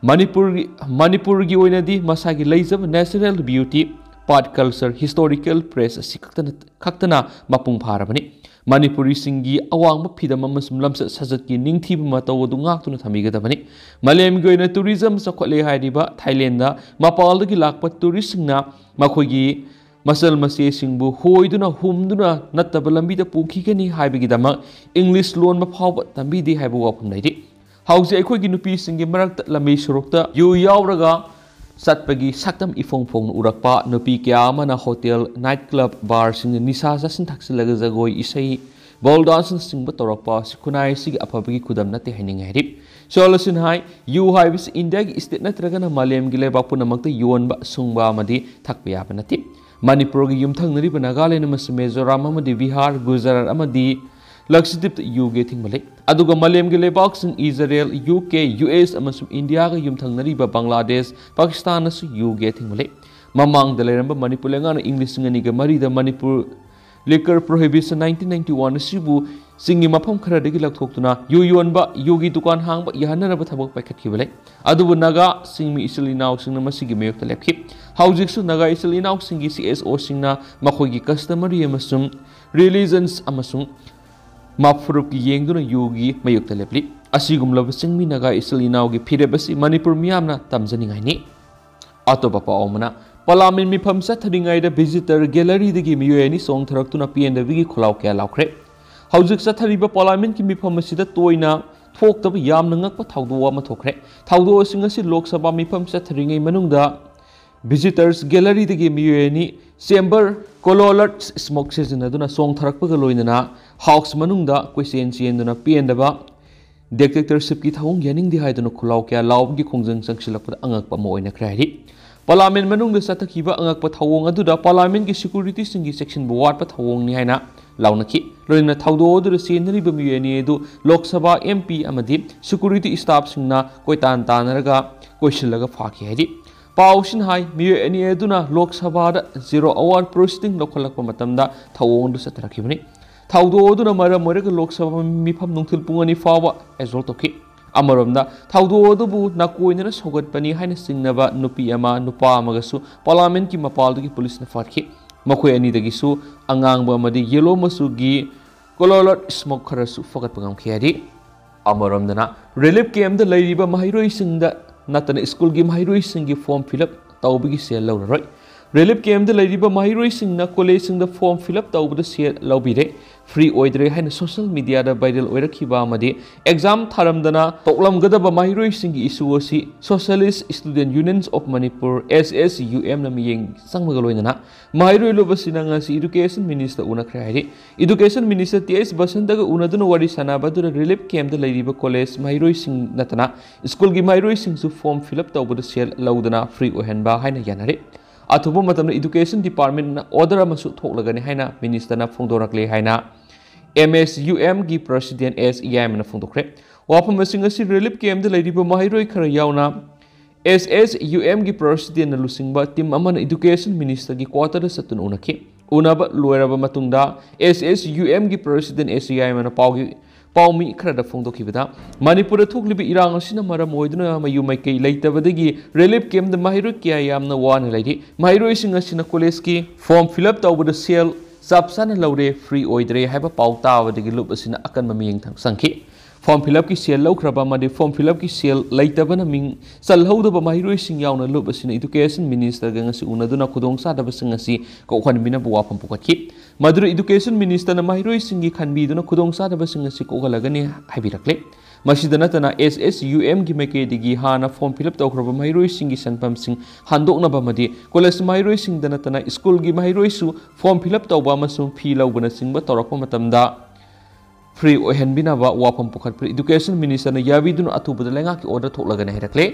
ꯃꯅꯤꯄꯨꯔꯒꯤ, ꯃꯅꯤꯄꯨꯔꯒꯤ ꯑꯣꯏꯅꯗꯤ ꯃꯁꯥꯒꯤ ꯂꯩꯖꯕ natural beauty, ꯄꯥꯠ culture, historical place ꯑꯁꯤ ꯈꯛꯇꯅ, ꯈꯛꯇꯅ ꯃꯄꯨꯡ ꯐꯥꯔꯕꯅꯤ꯫ ꯃꯅꯤꯄꯨꯔꯤꯁꯤꯡꯒꯤ ꯑꯋꯥꯡꯕ ꯐꯤꯗꯝ ꯑꯃꯁꯨꯡ ꯂꯝꯆꯠ ꯁꯥꯖꯠꯀꯤ ꯅꯤꯡꯊꯤꯕ ꯃꯇꯧ ꯑꯗꯨ ꯉꯥꯛꯇꯨꯅ ꯊꯝꯕꯤꯒꯗꯕꯅꯤ꯫ ꯃꯥꯂꯦꯝꯒꯤ ꯑꯣꯏꯅ tourism ꯆꯥꯎꯈꯠꯂꯦ ꯍꯥꯏꯔꯤꯕ ꯊꯥꯏꯂꯦꯟꯗ ꯃꯄꯥꯟꯗꯒꯤ ꯂꯥꯛꯄ touristꯁꯤꯡꯅ ꯃꯈꯣꯏꯒꯤ ꯃꯆꯜ ꯃꯆꯦꯁꯤꯡꯕꯨ ꯍꯣꯏꯗꯨꯅ ꯍꯨꯝꯗꯨꯅ ꯅꯠꯇꯕ ꯂꯝꯕꯤꯗ ꯄꯨꯈꯤꯒꯅꯤ ꯍꯥꯏꯕꯒꯤꯗꯃꯛ English ꯂꯣꯟꯕ ꯐꯥꯎꯕ ꯇꯝꯕꯤꯗꯦ ꯍꯥꯏꯕ ꯋꯥꯐꯝ ꯂꯩꯔꯤ꯫ ꯍꯧꯖꯤꯛ ꯑꯩꯈꯣꯏꯒꯤ ꯅꯨꯄꯤꯁꯤꯡꯒꯤ ꯃꯔꯛꯇ ꯂꯝꯕꯤ ꯁꯣꯔꯣꯛꯇ ꯌꯨ ꯌꯥꯎꯔꯒ ꯆꯠꯄꯒꯤ ꯁꯛꯇꯝ ꯏꯐꯣꯡ ꯐꯣꯡꯅ ꯎꯔꯛꯄ, ꯅꯨꯄꯤ ꯀꯌꯥ ꯑꯃꯅ hotel, night club, barꯁꯤꯡꯗ ꯅꯤꯁꯥ ꯆꯥꯁꯤꯟ ꯊꯛꯆꯤꯜꯂꯒ ꯖꯒꯣꯏ, ꯏꯁꯩ, ball danceꯅꯆꯤꯡꯕ ꯇꯧꯔꯛꯄ ꯑꯁꯤ ꯈꯨꯟꯅꯥꯏ ꯑꯁꯤꯒꯤ ꯑꯐꯕꯒꯤ ꯈꯨꯗꯝ ꯅꯠꯇꯦ ꯍꯥꯏꯅꯤꯡꯏ ꯍꯥꯏꯔꯤ꯫ ꯁꯣꯂꯨꯁꯟ ꯍꯥꯏ, ꯌꯨ ꯍꯥꯏꯕꯁꯤ ꯏꯟꯗꯤꯌꯥꯒꯤ ꯁ꯭ꯇꯦꯠ ꯅꯠꯇ꯭ꯔꯒꯅ ꯃꯥꯂꯦꯝꯒꯤ ꯂꯩꯕꯥꯛ ꯄꯨꯝꯅꯃꯛꯇ ꯌꯣꯟꯕ, ꯁꯨꯡꯕ ꯑꯃꯗꯤ ꯊꯛꯄ ꯌꯥꯕ ꯅꯠꯇꯦ꯫ ꯃꯅꯤꯄꯨꯔꯒꯤ ꯌꯨꯝꯊꯪꯅꯔꯤꯕ ꯅꯥꯒꯥꯂꯦꯟ ꯑꯃꯁꯨꯡ ꯃꯤꯖꯣꯔꯥꯝ ꯑꯃꯗꯤ ꯕꯤꯍꯥꯔ, ꯒꯨꯖꯔꯥꯠ ꯑꯃꯗꯤ ꯂꯛꯁꯗꯤꯞꯇ ꯌꯨꯒꯤ ꯑꯊꯤꯡꯕ ꯂꯩ꯫ ꯑꯗꯨꯒ ꯃꯥꯂꯦꯝꯒꯤ ꯂꯩꯕꯥꯛꯁꯤꯡ Israel, U K, U S ꯑꯃꯁꯨꯡ ꯏꯟꯗꯤꯌꯥꯒ ꯌꯨꯝꯊꯪꯅꯔꯤꯕ ꯕꯪꯒ꯭ꯂꯥꯗꯦꯁ, ꯄꯥꯀꯤꯁꯇꯥꯟꯅꯁꯨ ꯌꯨꯒꯤ ꯑꯊꯤꯡꯕ ꯂꯩ꯫ ꯃꯃꯥꯡꯗ ꯂꯩꯔꯝꯕ ꯃꯅꯤꯄꯨꯔ ꯂꯩꯉꯥꯛꯅ ꯏꯪ ꯂꯤꯁꯤꯡ ꯑꯅꯤꯒ ꯃꯔꯤꯗ Manipur Liquor Prohibition nineteen ninety one ꯑꯁꯤꯕꯨ ꯆꯤꯡꯒꯤ ꯃꯐꯝ ꯈꯔꯗꯒꯤ ꯂꯧꯊꯣꯛꯇꯨꯅ ꯌꯨ ꯌꯣꯟꯕ, ꯌꯨꯒꯤ ꯗꯨꯀꯥꯟ ꯍꯥꯡꯕ ꯌꯥꯍꯟꯅꯅꯕ ꯊꯕꯛ ꯄꯥꯏꯈꯠꯈꯤꯕ ꯂꯩ꯫ ꯑꯗꯨꯕꯨ ꯅꯥꯒꯥ ꯆꯤꯡꯃꯤ ꯏꯆꯤꯜ ꯏꯅꯥꯎꯁꯤꯡꯅ ꯃꯁꯤꯒꯤ ꯃꯥꯌꯣꯛꯇ ꯂꯦꯞꯈꯤ꯫ ꯍꯧꯖꯤꯛꯁꯨ ꯅꯥꯒꯥ ꯏꯆꯤꯜ ꯏꯅꯥꯎꯁꯤꯡꯒꯤ ꯁꯤ ꯑꯦꯁ ꯑꯣꯁꯤꯡꯅ ꯃꯈꯣꯏꯒꯤ customary ꯑꯃꯁꯨꯡ religions ꯑꯃꯁꯨꯡ ꯃꯥ ꯐꯨꯔꯨꯞꯀꯤ ꯌꯦꯡꯗꯨꯅ ꯌꯨꯒꯤ ꯃꯥꯌꯣꯛꯇ ꯂꯦꯞꯂꯤ꯫ ꯑꯁꯤꯒꯨꯝꯂꯕ ꯆꯤꯡꯃꯤ ꯅꯥꯒꯥ ꯏꯆꯤꯜ ꯏꯅꯥꯎꯒꯤ ꯐꯤꯔꯦꯞ ꯑꯁꯤ ꯃꯅꯤꯄꯨꯔ ꯃꯤꯌꯥꯝꯅ ꯇꯝꯖꯅꯤꯡꯉꯥꯏꯅꯤ꯫ ꯑꯇꯣꯞꯄ ꯄꯥꯎ ꯑꯃꯅ, ꯄꯥꯔꯂꯥꯃꯦꯟ ꯃꯤꯐꯝ ꯆꯠꯊꯔꯤꯉꯩꯗ visitor galleryꯗꯒꯤ ꯃꯤꯑꯣꯏ ꯑꯅꯤ ꯆꯣꯡꯊꯔꯛꯇꯨꯅ ꯄꯦꯟꯗꯕꯒꯤ ꯈꯣꯜꯂꯥꯎ ꯀꯌꯥ ꯂꯥꯎꯈ꯭ꯔꯦ꯫ ꯍꯧꯖꯤꯛ ꯆꯠꯊꯔꯤꯕ ꯄꯥꯔꯂꯥꯃꯦꯟꯒꯤ ꯃꯤꯐꯝ ꯑꯁꯤꯗ ꯇꯣꯏꯅ ꯊꯣꯛꯇꯕ ꯌꯥꯝꯅ ꯉꯛꯄ ꯊꯧꯗꯣꯛ ꯑꯃ ꯊꯣꯛꯈ꯭ꯔꯦ꯫ ꯊꯧꯗꯣꯛꯁꯤꯡ ꯑꯁꯤ ꯂꯣꯛ ꯁꯚꯥ ꯃꯤꯐꯝ ꯆꯠꯊꯔꯤꯉꯩ ꯃꯅꯨꯡꯗ visitors galleryꯗꯒꯤ ꯃꯤꯑꯣꯏ ꯑꯅꯤ chamber colored smoke ꯁꯤꯖꯤꯟꯅꯗꯨꯅ ꯆꯣꯡꯊꯔꯛꯄꯒ ꯂꯣꯏꯅꯅ house ꯃꯅꯨꯡꯗ ꯀꯣꯏꯆꯦꯟ ꯆꯦꯟꯗꯨꯅ ꯄꯦꯟꯗꯕ dictatorshipꯀꯤ ꯊꯧꯑꯣꯡ ꯌꯥꯅꯤꯡꯗꯦ ꯍꯥꯏꯗꯨꯅ ꯈꯣꯜꯂꯥꯎ ꯀꯌꯥ ꯂꯥꯎꯕꯒꯤ ꯈꯣꯡꯖꯪ ꯆꯪꯁꯤꯜꯂꯛꯄꯗ ꯑꯉꯛꯄ ꯑꯃ ꯑꯣꯏꯅꯈ꯭ꯔꯦ ꯍꯥꯏꯔꯤ꯫ ꯄꯥꯔꯂꯥꯃꯦꯟ ꯃꯅꯨꯡꯗ ꯆꯠꯊꯈꯤꯕ ꯑꯉꯛꯄ ꯊꯧꯑꯣꯡ ꯑꯗꯨꯗ ꯄꯥꯔꯂꯥꯃꯦꯟꯒꯤ securityꯁꯤꯡꯒꯤ ꯆꯦꯛꯁꯤꯟꯕ ꯋꯥꯠꯄ ꯊꯧꯑꯣꯡꯅꯤ ꯍꯥꯏꯅ ꯂꯥꯎꯅꯈꯤ꯫ ꯂꯣꯏꯅꯅ ꯊꯧꯗꯣꯛ ꯑꯗꯨꯗ ꯆꯦꯟꯅꯔꯤꯕ ꯃꯤꯑꯣꯏ ꯑꯅꯤ ꯑꯗꯨ ꯂꯣꯛ ꯁꯚꯥ MP ꯑꯃꯗꯤ security staffꯁꯤꯡꯅ ꯀꯣꯏꯇꯥꯟ ꯇꯥꯟꯅꯔꯒ ꯀꯣꯏꯁꯤꯜꯂꯒ ꯐꯥꯈꯤ ꯍꯥꯏꯔꯤ꯫ ꯄꯥꯎꯁꯤꯅ ꯍꯥꯏ, ꯃꯤꯑꯣꯏ ꯑꯅꯤ ꯑꯗꯨꯅ ꯂꯣꯛ ꯁꯚꯥꯗ zero hour proceeding ꯂꯧꯈꯠꯂꯛꯄ ꯃꯇꯝꯗ ꯊꯧꯑꯣꯡ ꯑꯗꯨ ꯆꯠꯊꯔꯛꯈꯤꯕꯅꯤ꯫ ꯊꯧꯗꯣꯛ ꯑꯗꯨꯅ ꯃꯔꯝ ꯑꯣꯏꯔꯒ ꯂꯣꯛ ꯁꯚꯥ ꯃꯤꯐꯝ ꯅꯨꯡꯊꯤꯜ ꯄꯨꯡ ꯑꯅꯤ ꯐꯥꯎꯕ adjourn ꯇꯧꯈꯤ꯫ ꯑꯃꯔꯣꯝꯗ, ꯊꯧꯗꯣꯛ ꯑꯗꯨꯕꯨ ꯅꯥꯀꯣꯏꯅꯅ ꯁꯧꯒꯠꯄꯅꯤ ꯍꯥꯏꯅ ꯆꯤꯡꯅꯕ ꯅꯨꯄꯤ ꯑꯃ, ꯅꯨꯄꯥ ꯑꯃꯒꯁꯨ ꯄꯥꯔꯂꯥꯃꯦꯟꯒꯤ ꯃꯄꯥꯜꯗꯒꯤ ꯄꯨꯂꯤꯁꯅ ꯐꯥꯈꯤ꯫ ꯃꯈꯣꯏ ꯑꯅꯤꯗꯒꯤꯁꯨ ꯑꯉꯥꯡꯕ ꯑꯃꯗꯤ yellow ꯃꯆꯨꯒꯤ colored smoke ꯈꯔꯁꯨ ꯐꯒꯠꯄ ꯉꯝꯈꯤ ꯍꯥꯏꯔꯤ꯫ ꯑꯃꯔꯣꯝꯗꯅ, relief campꯗ ꯂꯩꯔꯤꯕ ꯃꯍꯩꯔꯣꯏꯁꯤꯡꯗ ꯅꯠꯇꯅ ꯁ꯭ꯀꯨꯜꯒꯤ ꯃꯍꯩꯔꯣꯏꯁꯤꯡꯒꯤ form fill up ꯇꯧꯕꯒꯤ ꯁꯦꯜ ꯂꯧꯔꯔꯣꯏ꯫ ꯔꯤꯂꯤꯐ ꯀꯦꯝꯞꯇ ꯂꯩꯔꯤꯕ ꯃꯍꯩꯔꯣꯏꯁꯤꯡꯅ ꯀꯣꯂꯦꯖꯁꯤꯡꯗ ꯐꯣꯔꯝ ꯐꯤꯜ ꯑꯞ ꯇꯧꯕꯗ ꯁꯦꯜ ꯂꯧꯕꯤꯔꯦ꯫ ꯐ꯭ꯔꯤ ꯑꯣꯏꯗ꯭ꯔꯦ ꯍꯥꯏꯅ ꯁꯣꯁꯤꯌꯦꯜ ꯃꯤꯗꯤꯌꯥꯗ ꯚꯥꯏꯔꯦꯜ ꯑꯣꯏꯔꯛꯈꯤꯕ ꯑꯃꯗꯤ ꯑꯦꯛꯖꯥꯝ ꯊꯥꯔꯝꯗꯅ ꯇꯣꯛꯂꯝꯒꯗꯕ ꯃꯍꯩꯔꯣꯏꯁꯤꯡꯒꯤ ꯏꯁꯨ ꯑꯁꯤ Socialist Student Unions of Manipur, S S U M, ꯅ ꯃꯤꯠꯌꯦꯡ ꯆꯪꯕꯒ ꯂꯣꯏꯅꯅ ꯃꯍꯩꯔꯣꯏ ꯂꯨꯞ ꯑꯁꯤꯅ ꯉꯁꯤ ꯏꯗꯨꯀꯦꯁꯟ ꯃꯤꯅꯤꯁꯇꯔ ꯎꯅꯈ꯭ꯔꯦ ꯍꯥꯏꯔꯤ꯫ ꯏꯗꯨꯀꯦꯁꯟ ꯃꯤꯅꯤꯁꯇꯔ ꯇꯤ ꯑꯩꯆ ꯕꯁꯟꯇꯒ ꯎꯅꯗꯨꯅ ꯋꯥꯔꯤ ꯁꯥꯟꯅꯕ ꯑꯗꯨꯗ ꯔꯤꯂꯤꯐ ꯀꯦꯝꯞꯇ ꯂꯩꯔꯤꯕ ꯀꯣꯂꯦꯖ ꯃꯍꯩꯔꯣꯏꯁꯤꯡ ꯅꯠꯇꯅ ꯁ꯭ꯀꯨꯜꯒꯤ ꯃꯍꯩꯔꯣꯏꯁꯤꯡꯁꯨ ꯐꯣꯔꯝ ꯐꯤꯜ ꯑꯞ ꯇꯧꯕꯗ ꯁꯦꯜ ꯂꯧꯗꯅ ꯐ꯭ꯔꯤ ꯑꯣꯏꯍꯟꯕ ꯍꯥꯏꯅ ꯌꯥꯅꯔꯤ꯫ ꯑꯊꯨꯕ ꯃꯇꯝꯗ ꯏꯗꯨꯀꯦꯁꯟ ꯗꯤꯄꯥꯔꯠꯃꯦꯟꯠꯅ ꯑꯣꯔꯗꯔ ꯑꯃꯁꯨ ꯊꯣꯛꯂꯒꯅꯤ ꯍꯥꯏꯅ ꯃꯤꯅꯤꯁꯇꯔꯅ ꯐꯣꯡꯗꯣꯔꯛꯂꯦ ꯍꯥꯏꯅ M S U M ꯒꯤ ꯄ꯭ꯔꯁꯤꯗꯦꯟꯠ S ꯌꯥꯏꯃꯅ ꯐꯣꯡꯗꯣꯛꯈ꯭ꯔꯦ꯫ ꯋꯥꯐꯝꯁꯤꯡ ꯑꯁꯤ ꯔꯤꯂꯤꯐ ꯀꯦꯝꯞꯇ ꯂꯩꯔꯤꯕ ꯃꯍꯩꯔꯣꯏ ꯈꯔ ꯌꯥꯎꯅ S S U M ꯒꯤ ꯄ꯭ꯔꯁꯤꯗꯦꯟꯠꯅ ꯂꯨꯆꯤꯡꯕ ꯇꯤꯝ ꯑꯃꯅ ꯏꯗꯨꯀꯦꯁꯟ ꯃꯤꯅꯤꯁꯇꯔꯒꯤ ꯀ꯭ꯋꯥꯇꯔꯗ ꯆꯠꯇꯨꯅ ꯎꯅꯈꯤ꯫ ꯎꯅꯕ ꯂꯣꯏꯔꯕ ꯃꯇꯨꯡꯗ S S U M ꯒꯤ ꯄ꯭ꯔꯁꯤꯗꯦꯟꯠ S ꯌꯥꯏꯃꯅ ꯄꯥꯎꯒꯤ ꯄꯥꯎꯃꯤ ꯈꯔꯗ ꯐꯣꯡꯗꯣꯛꯈꯤꯕꯗ, ꯃꯅꯤꯄꯨꯔꯗ ꯊꯣꯛꯂꯤꯕ ꯏꯔꯥꯡ ꯑꯁꯤꯅ ꯃꯔꯝ ꯑꯣꯏꯗꯨꯅ ꯃꯌꯨꯝ ꯃꯩꯀꯩ ꯂꯩꯇꯕꯗꯒꯤ ꯔꯤꯂꯤꯐ ꯀꯦꯝꯞꯇ ꯃꯍꯩꯔꯣꯏ ꯀꯌꯥ ꯌꯥꯝꯅ ꯋꯥꯅ ꯂꯩꯔꯤ꯫ ꯃꯍꯩꯔꯣꯏꯁꯤꯡ ꯑꯁꯤꯅ ꯀꯣꯂꯦꯖꯀꯤ ꯐꯣꯔꯝ ꯐꯤꯜ ꯑꯞ ꯇꯧꯕꯗ ꯁꯦꯜ ꯆꯞ ꯆꯥꯅ ꯂꯧꯔꯦ, ꯐ꯭ꯔꯤ ꯑꯣꯏꯗ꯭ꯔꯦ ꯍꯥꯏꯕ ꯄꯥꯎ ꯇꯥꯕꯗꯒꯤ ꯂꯨꯞ ꯑꯁꯤꯅ ꯑꯀꯟꯕ ꯃꯤꯠꯌꯦꯡ ꯆꯪꯈꯤ꯫ ꯐꯣꯔꯝ ꯐꯤꯜ ꯑꯞꯀꯤ ꯁꯦꯜ ꯂꯧꯈ꯭ꯔꯕ ꯑꯃꯗꯤ ꯐꯣꯔꯝ ꯐꯤꯜ ꯑꯞꯀꯤ ꯁꯦꯜ ꯂꯩꯇꯕꯅ ꯃꯤꯡ ꯆꯜꯍꯧꯗꯕ ꯃꯍꯩꯔꯣꯏꯁꯤꯡ ꯌꯥꯎꯅ ꯂꯨꯞ ꯑꯁꯤꯅ ꯏꯗꯨꯀꯦꯁꯟ ꯃꯤꯅꯤꯁꯇꯔꯒ ꯉꯁꯤ ꯎꯅꯗꯨꯅ ꯈꯨꯗꯣꯡꯆꯥꯗꯕꯁꯤꯡ ꯑꯁꯤ ꯀꯣꯛꯍꯟꯕꯤꯅꯕ ꯋꯥꯐꯝ ꯄꯨꯈꯠꯈꯤ꯫ ꯃꯗꯨꯗ ꯏꯗꯨꯀꯦꯁꯟ ꯃꯤꯅꯤꯁꯇꯔꯅ ꯃꯍꯩꯔꯣꯏꯁꯤꯡꯒꯤ ꯈꯟꯕꯤꯗꯨꯅ ꯈꯨꯗꯣꯡꯆꯥꯗꯕꯁꯤꯡ ꯑꯁꯤ ꯀꯣꯛꯍꯜꯂꯒꯅꯤ ꯍꯥꯏꯕꯤꯔꯛꯂꯦ꯫ ꯃꯁꯤꯗ ꯅꯠꯇꯅ, S S U M ꯒꯤ ꯃꯥꯏꯀꯩꯗꯒꯤ ꯍꯥꯟꯅ ꯐꯣꯔꯝ ꯐꯤꯜ ꯑꯞ ꯇꯧꯈ꯭ꯔꯕ ꯃꯍꯩꯔꯣꯏꯁꯤꯡꯒꯤ ꯁꯦꯟꯐꯝꯁꯤꯡ ꯍꯟꯗꯣꯛꯅꯕ ꯑꯃꯗꯤ ꯀꯣꯂꯦꯖ ꯃꯍꯩꯔꯣꯏꯁꯤꯡꯗ ꯅꯠꯇꯅ ꯁ꯭ꯀꯨꯜꯒꯤ ꯃꯍꯩꯔꯣꯏꯁꯨ ꯐꯣꯔꯝ ꯐꯤꯜ ꯑꯞ ꯇꯧꯕ ꯑꯃꯁꯨꯡ ꯐꯤ ꯂꯧꯕꯅꯆꯤꯡꯕ ꯇꯧꯔꯛꯄ ꯃꯇꯝꯗ ꯐ꯭ꯔꯤ ꯑꯣꯏꯍꯟꯕꯤꯅꯕ ꯋꯥꯐꯝ ꯄꯨꯈꯠꯄꯗ ꯏꯗꯨꯀꯦꯁꯟ ꯃꯤꯅꯤꯁꯇꯔꯅ ꯌꯥꯕꯤꯗꯨꯅ ꯑꯊꯨꯕꯗ ꯂꯩꯉꯥꯛꯀꯤ ꯑꯣꯔꯗꯔ ꯊꯣꯛꯂꯒꯅꯤ ꯍꯥꯏꯔꯛꯂꯦ꯫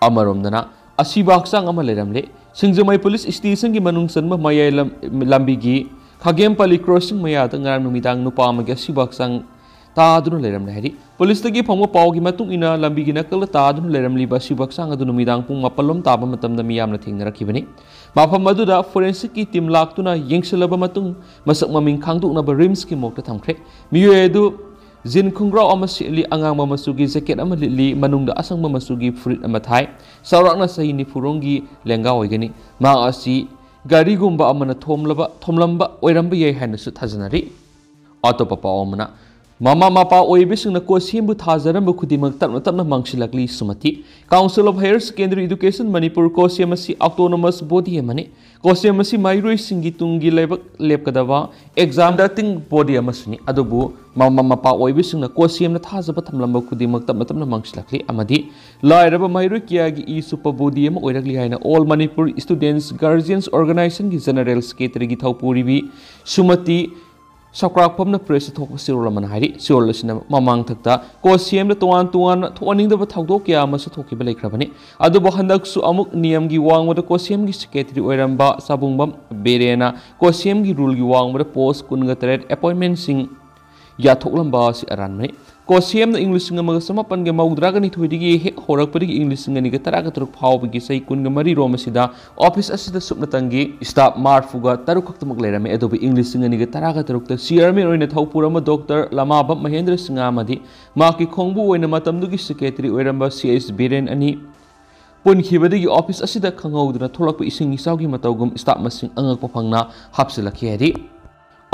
ꯑꯃꯔꯣꯝꯗꯅ, ꯑꯁꯤꯕ ꯍꯛꯆꯥꯡ ꯑꯃ ꯂꯩꯔꯝꯂꯦ꯫ ꯁꯤꯡꯖꯃꯩ ꯄꯨꯂꯤꯁ ꯁ꯭ꯇꯦꯁꯟꯒꯤ ꯃꯅꯨꯡ ꯆꯟꯕ ꯃꯌꯥꯏ ꯂꯝ-, ꯂꯝꯕꯤꯒꯤ ꯈꯥꯒꯦꯝꯄꯜꯂꯤ ꯀ꯭ꯔꯣꯁꯤꯡ ꯃꯌꯥꯗ ꯉꯔꯥꯡ ꯅꯨꯃꯤꯗꯥꯡ ꯅꯨꯄꯥ ꯑꯃꯒꯤ ꯑꯁꯤꯕ ꯍꯛꯆꯥꯡ ꯇꯥꯗꯨꯅ ꯂꯩꯔꯝꯂꯦ ꯍꯥꯏꯔꯤ꯫ ꯄꯨꯂꯤꯁꯇꯒꯤ ꯐꯪꯕ ꯄꯥꯎꯒꯤ ꯃꯇꯨꯡ ꯏꯟꯅ, ꯂꯝꯕꯤꯒꯤ ꯅꯥꯀꯜꯗ ꯇꯥꯗꯨꯅ ꯂꯩꯔꯝꯂꯤꯕ ꯑꯁꯤꯕ ꯍꯛꯆꯥꯡ ꯑꯗꯨ ꯅꯨꯃꯤꯗꯥꯡ ꯄꯨꯡ ꯃꯥꯄꯜ ꯂꯣꯝ ꯇꯥꯕ ꯃꯇꯝꯗ ꯃꯤꯌꯥꯝꯅ ꯊꯦꯡꯅꯔꯛꯈꯤꯕꯅꯤ꯫ ꯃꯐꯝ ꯑꯗꯨꯗ ꯐꯣꯔꯦꯟꯁꯤꯛꯀꯤ ꯇꯤꯝ ꯂꯥꯛꯇꯨꯅ ꯌꯦꯡꯁꯤꯜꯂꯕ ꯃꯇꯨꯡ, ꯃꯁꯛ ꯃꯃꯤꯡ ꯈꯪꯗꯣꯛꯅꯕ ꯔꯤꯝꯁꯀꯤ ꯃꯣꯔꯒꯇ ꯊꯝꯈ꯭ꯔꯦ꯫ ꯃꯤꯑꯣꯏ ꯑꯗꯨ ꯖꯤꯟ ꯈꯣꯡꯒ꯭ꯔꯥꯎ ꯑꯃ ꯁꯦꯠꯂꯤ, ꯑꯉꯥꯡꯕ ꯃꯆꯨꯒꯤ ꯖꯦꯀꯦꯠ ꯑꯃ ꯂꯤꯠꯂꯤ, ꯃꯅꯨꯡꯗ ꯑꯁꯪꯕ ꯃꯆꯨꯒꯤ ꯐꯨꯔꯤꯠ ꯑꯃ ꯊꯥꯏ꯫ ꯆꯥꯎꯔꯥꯛꯅ ꯆꯍꯤ ꯅꯤꯐꯨ ꯔꯣꯝꯒꯤ ꯂꯦꯡꯒꯥ ꯑꯣꯏꯒꯅꯤ꯫ ꯃꯍꯥꯛ ꯑꯁꯤ ꯒꯥꯔꯤꯒꯨꯝꯕ ꯑꯃꯅ ꯊꯣꯝꯂꯕ, ꯊꯣꯝꯂꯝꯕ ꯑꯣꯏꯔꯝꯕ ꯌꯥꯏ ꯍꯥꯏꯅꯁꯨ ꯊꯥꯖꯅꯔꯤ꯫ ꯑꯇꯣꯞꯄ ꯄꯥꯎ ꯑꯃꯅ, ꯃꯃꯥ ꯃꯄꯥ ꯑꯣꯏꯕꯁꯤꯡꯅ ꯀꯣꯁꯦꯝꯕꯨ ꯊꯥꯖꯔꯝꯕ ꯈꯨꯗꯤꯡꯃꯛ ꯇꯞꯅ ꯇꯞꯅ ꯃꯥꯡꯁꯤꯜꯂꯛꯂꯤ꯫ ꯁꯨꯃꯇꯤ꯫ Council of Higher Secondary Education Manipur, ꯀꯣꯁꯦꯝ ꯑꯁꯤ autonomous body ꯑꯃꯅꯤ꯫ ꯀꯣꯁꯦꯝ ꯑꯁꯤ ꯃꯍꯩꯔꯣꯏꯁꯤꯡꯒꯤ ꯇꯨꯡꯒꯤ ꯂꯩꯕꯥꯛ ꯂꯦꯞꯀꯗꯕ exam conducting body ꯑꯃꯁꯨꯅꯤ꯫ ꯑꯗꯨꯕꯨ ꯃꯃꯥ ꯃꯄꯥ ꯑꯣꯏꯕꯁꯤꯡꯅ ꯀꯣꯁꯦꯝꯅ ꯊꯥꯖꯕ ꯊꯝꯂꯝꯕ ꯈꯨꯗꯤꯡꯃꯛ ꯇꯞꯅ ꯇꯞꯅ ꯃꯥꯡꯁꯤꯜꯂꯛꯂꯤ ꯑꯃꯗꯤ ꯂꯥꯏꯔꯕ ꯃꯍꯩꯔꯣꯏ ꯀꯌꯥꯒꯤ ꯏ ꯆꯨꯞꯄ body ꯑꯃ ꯑꯣꯏꯔꯛꯂꯤ ꯍꯥꯏꯅ All Manipur Students Guardians Organization ꯒꯤ General Secretary ꯒꯤ ꯊꯧꯄꯨꯔꯤꯕꯤ ꯁꯨꯃꯇꯤ ꯁꯧꯀ꯭ꯔꯥꯛꯐꯝꯅ press ꯇ ꯊꯣꯛꯄ ꯆꯦꯔꯣꯜ ꯑꯃꯅ ꯍꯥꯏꯔꯤ꯫ ꯆꯦꯔꯣꯜ ꯑꯁꯤꯅ ꯃꯃꯥꯡꯊꯛꯇ ꯀꯣꯁꯦꯝꯗ ꯇꯣꯉꯥꯟ ꯇꯣꯉꯥꯟꯅ ꯊꯣꯛꯍꯟꯅꯤꯡꯗꯕ ꯊꯧꯗꯣꯛ ꯀꯌꯥ ꯑꯃꯁꯨ ꯊꯣꯛꯈꯤꯕ ꯂꯩꯈ꯭ꯔꯕꯅꯤ꯫ ꯑꯗꯨꯕꯨ ꯍꯟꯗꯛꯁꯨ ꯑꯃꯨꯛ ꯅꯤꯌꯝꯒꯤ ꯋꯥꯡꯃꯗ ꯀꯣꯁꯦꯝꯒꯤ secretary ꯑꯣꯏꯔꯝꯕ ꯆꯥꯕꯨꯡꯕꯝ ꯕꯤꯔꯦꯟꯅ ꯀꯣꯁꯦꯝꯒꯤ rule ꯒꯤ ꯋꯥꯡꯃꯗ post ꯀꯨꯟꯒ ꯇꯔꯦꯠ appointment ꯁꯤꯡ ꯌꯥꯊꯣꯛꯂꯝꯕ ꯑꯁꯤ ꯑꯔꯥꯟꯕꯅꯤ꯫ ꯀꯣꯁꯦꯝꯅ ꯏꯪ ꯂꯤꯁꯤꯡ ꯑꯃꯒ ꯆꯃꯥꯄꯟꯒ ꯃꯧꯗ꯭ꯔꯥꯒ ꯅꯤꯊꯣꯏꯗꯒꯤ ꯍꯦꯛ ꯍꯧꯔꯛꯄꯗꯒꯤ ꯏꯪ ꯂꯤꯁꯤꯡ ꯑꯅꯤꯒ ꯇꯔꯥꯒ ꯇꯔꯨꯛ ꯐꯥꯎꯕꯒꯤ ꯆꯍꯤ ꯀꯨꯟꯒ ꯃꯔꯤ ꯔꯣꯝ ꯑꯁꯤꯗ office ꯑꯁꯤꯗ ꯁꯨꯞꯅꯇꯪꯒꯤ staff ꯃꯔꯤꯐꯨꯒ ꯇꯔꯨꯛ ꯈꯛꯇꯃꯛ ꯂꯩꯔꯝꯃꯤ꯫ ꯑꯗꯨꯕꯨ ꯏꯪ ꯂꯤꯁꯤꯡ ꯑꯅꯤꯒ ꯇꯔꯥꯒ ꯇꯔꯨꯛꯇ chairman ꯑꯣꯏꯅ ꯊꯧꯄꯨꯔꯝꯕ Doctor ꯂꯃꯥꯕꯝ ꯃꯍꯦꯟꯗ꯭ꯔ ꯁꯤꯡꯍ ꯑꯃꯗꯤ ꯃꯍꯥꯛꯀꯤ ꯈꯣꯡꯕꯨ ꯑꯣꯏꯅ ꯃꯇꯝꯗꯨꯒꯤ secretary ꯑꯣꯏꯔꯝꯕ ꯁꯤ ꯑꯩꯆ ꯕꯤꯔꯦꯟ ꯑꯅꯤ ꯄꯨꯟꯈꯤꯕꯗꯒꯤ office ꯑꯁꯤꯗ ꯈꯪꯍꯧꯗꯅ ꯊꯣꯛꯂꯛꯄ ꯏꯁꯤꯡ ꯏꯆꯥꯎꯒꯤ ꯃꯇꯧꯒꯨꯝ staff ꯃꯁꯤꯡ ꯑꯉꯛꯄ ꯐꯪꯅ ꯍꯥꯞꯆꯤꯜꯂꯛꯈꯤ ꯍꯥꯏꯔꯤ꯫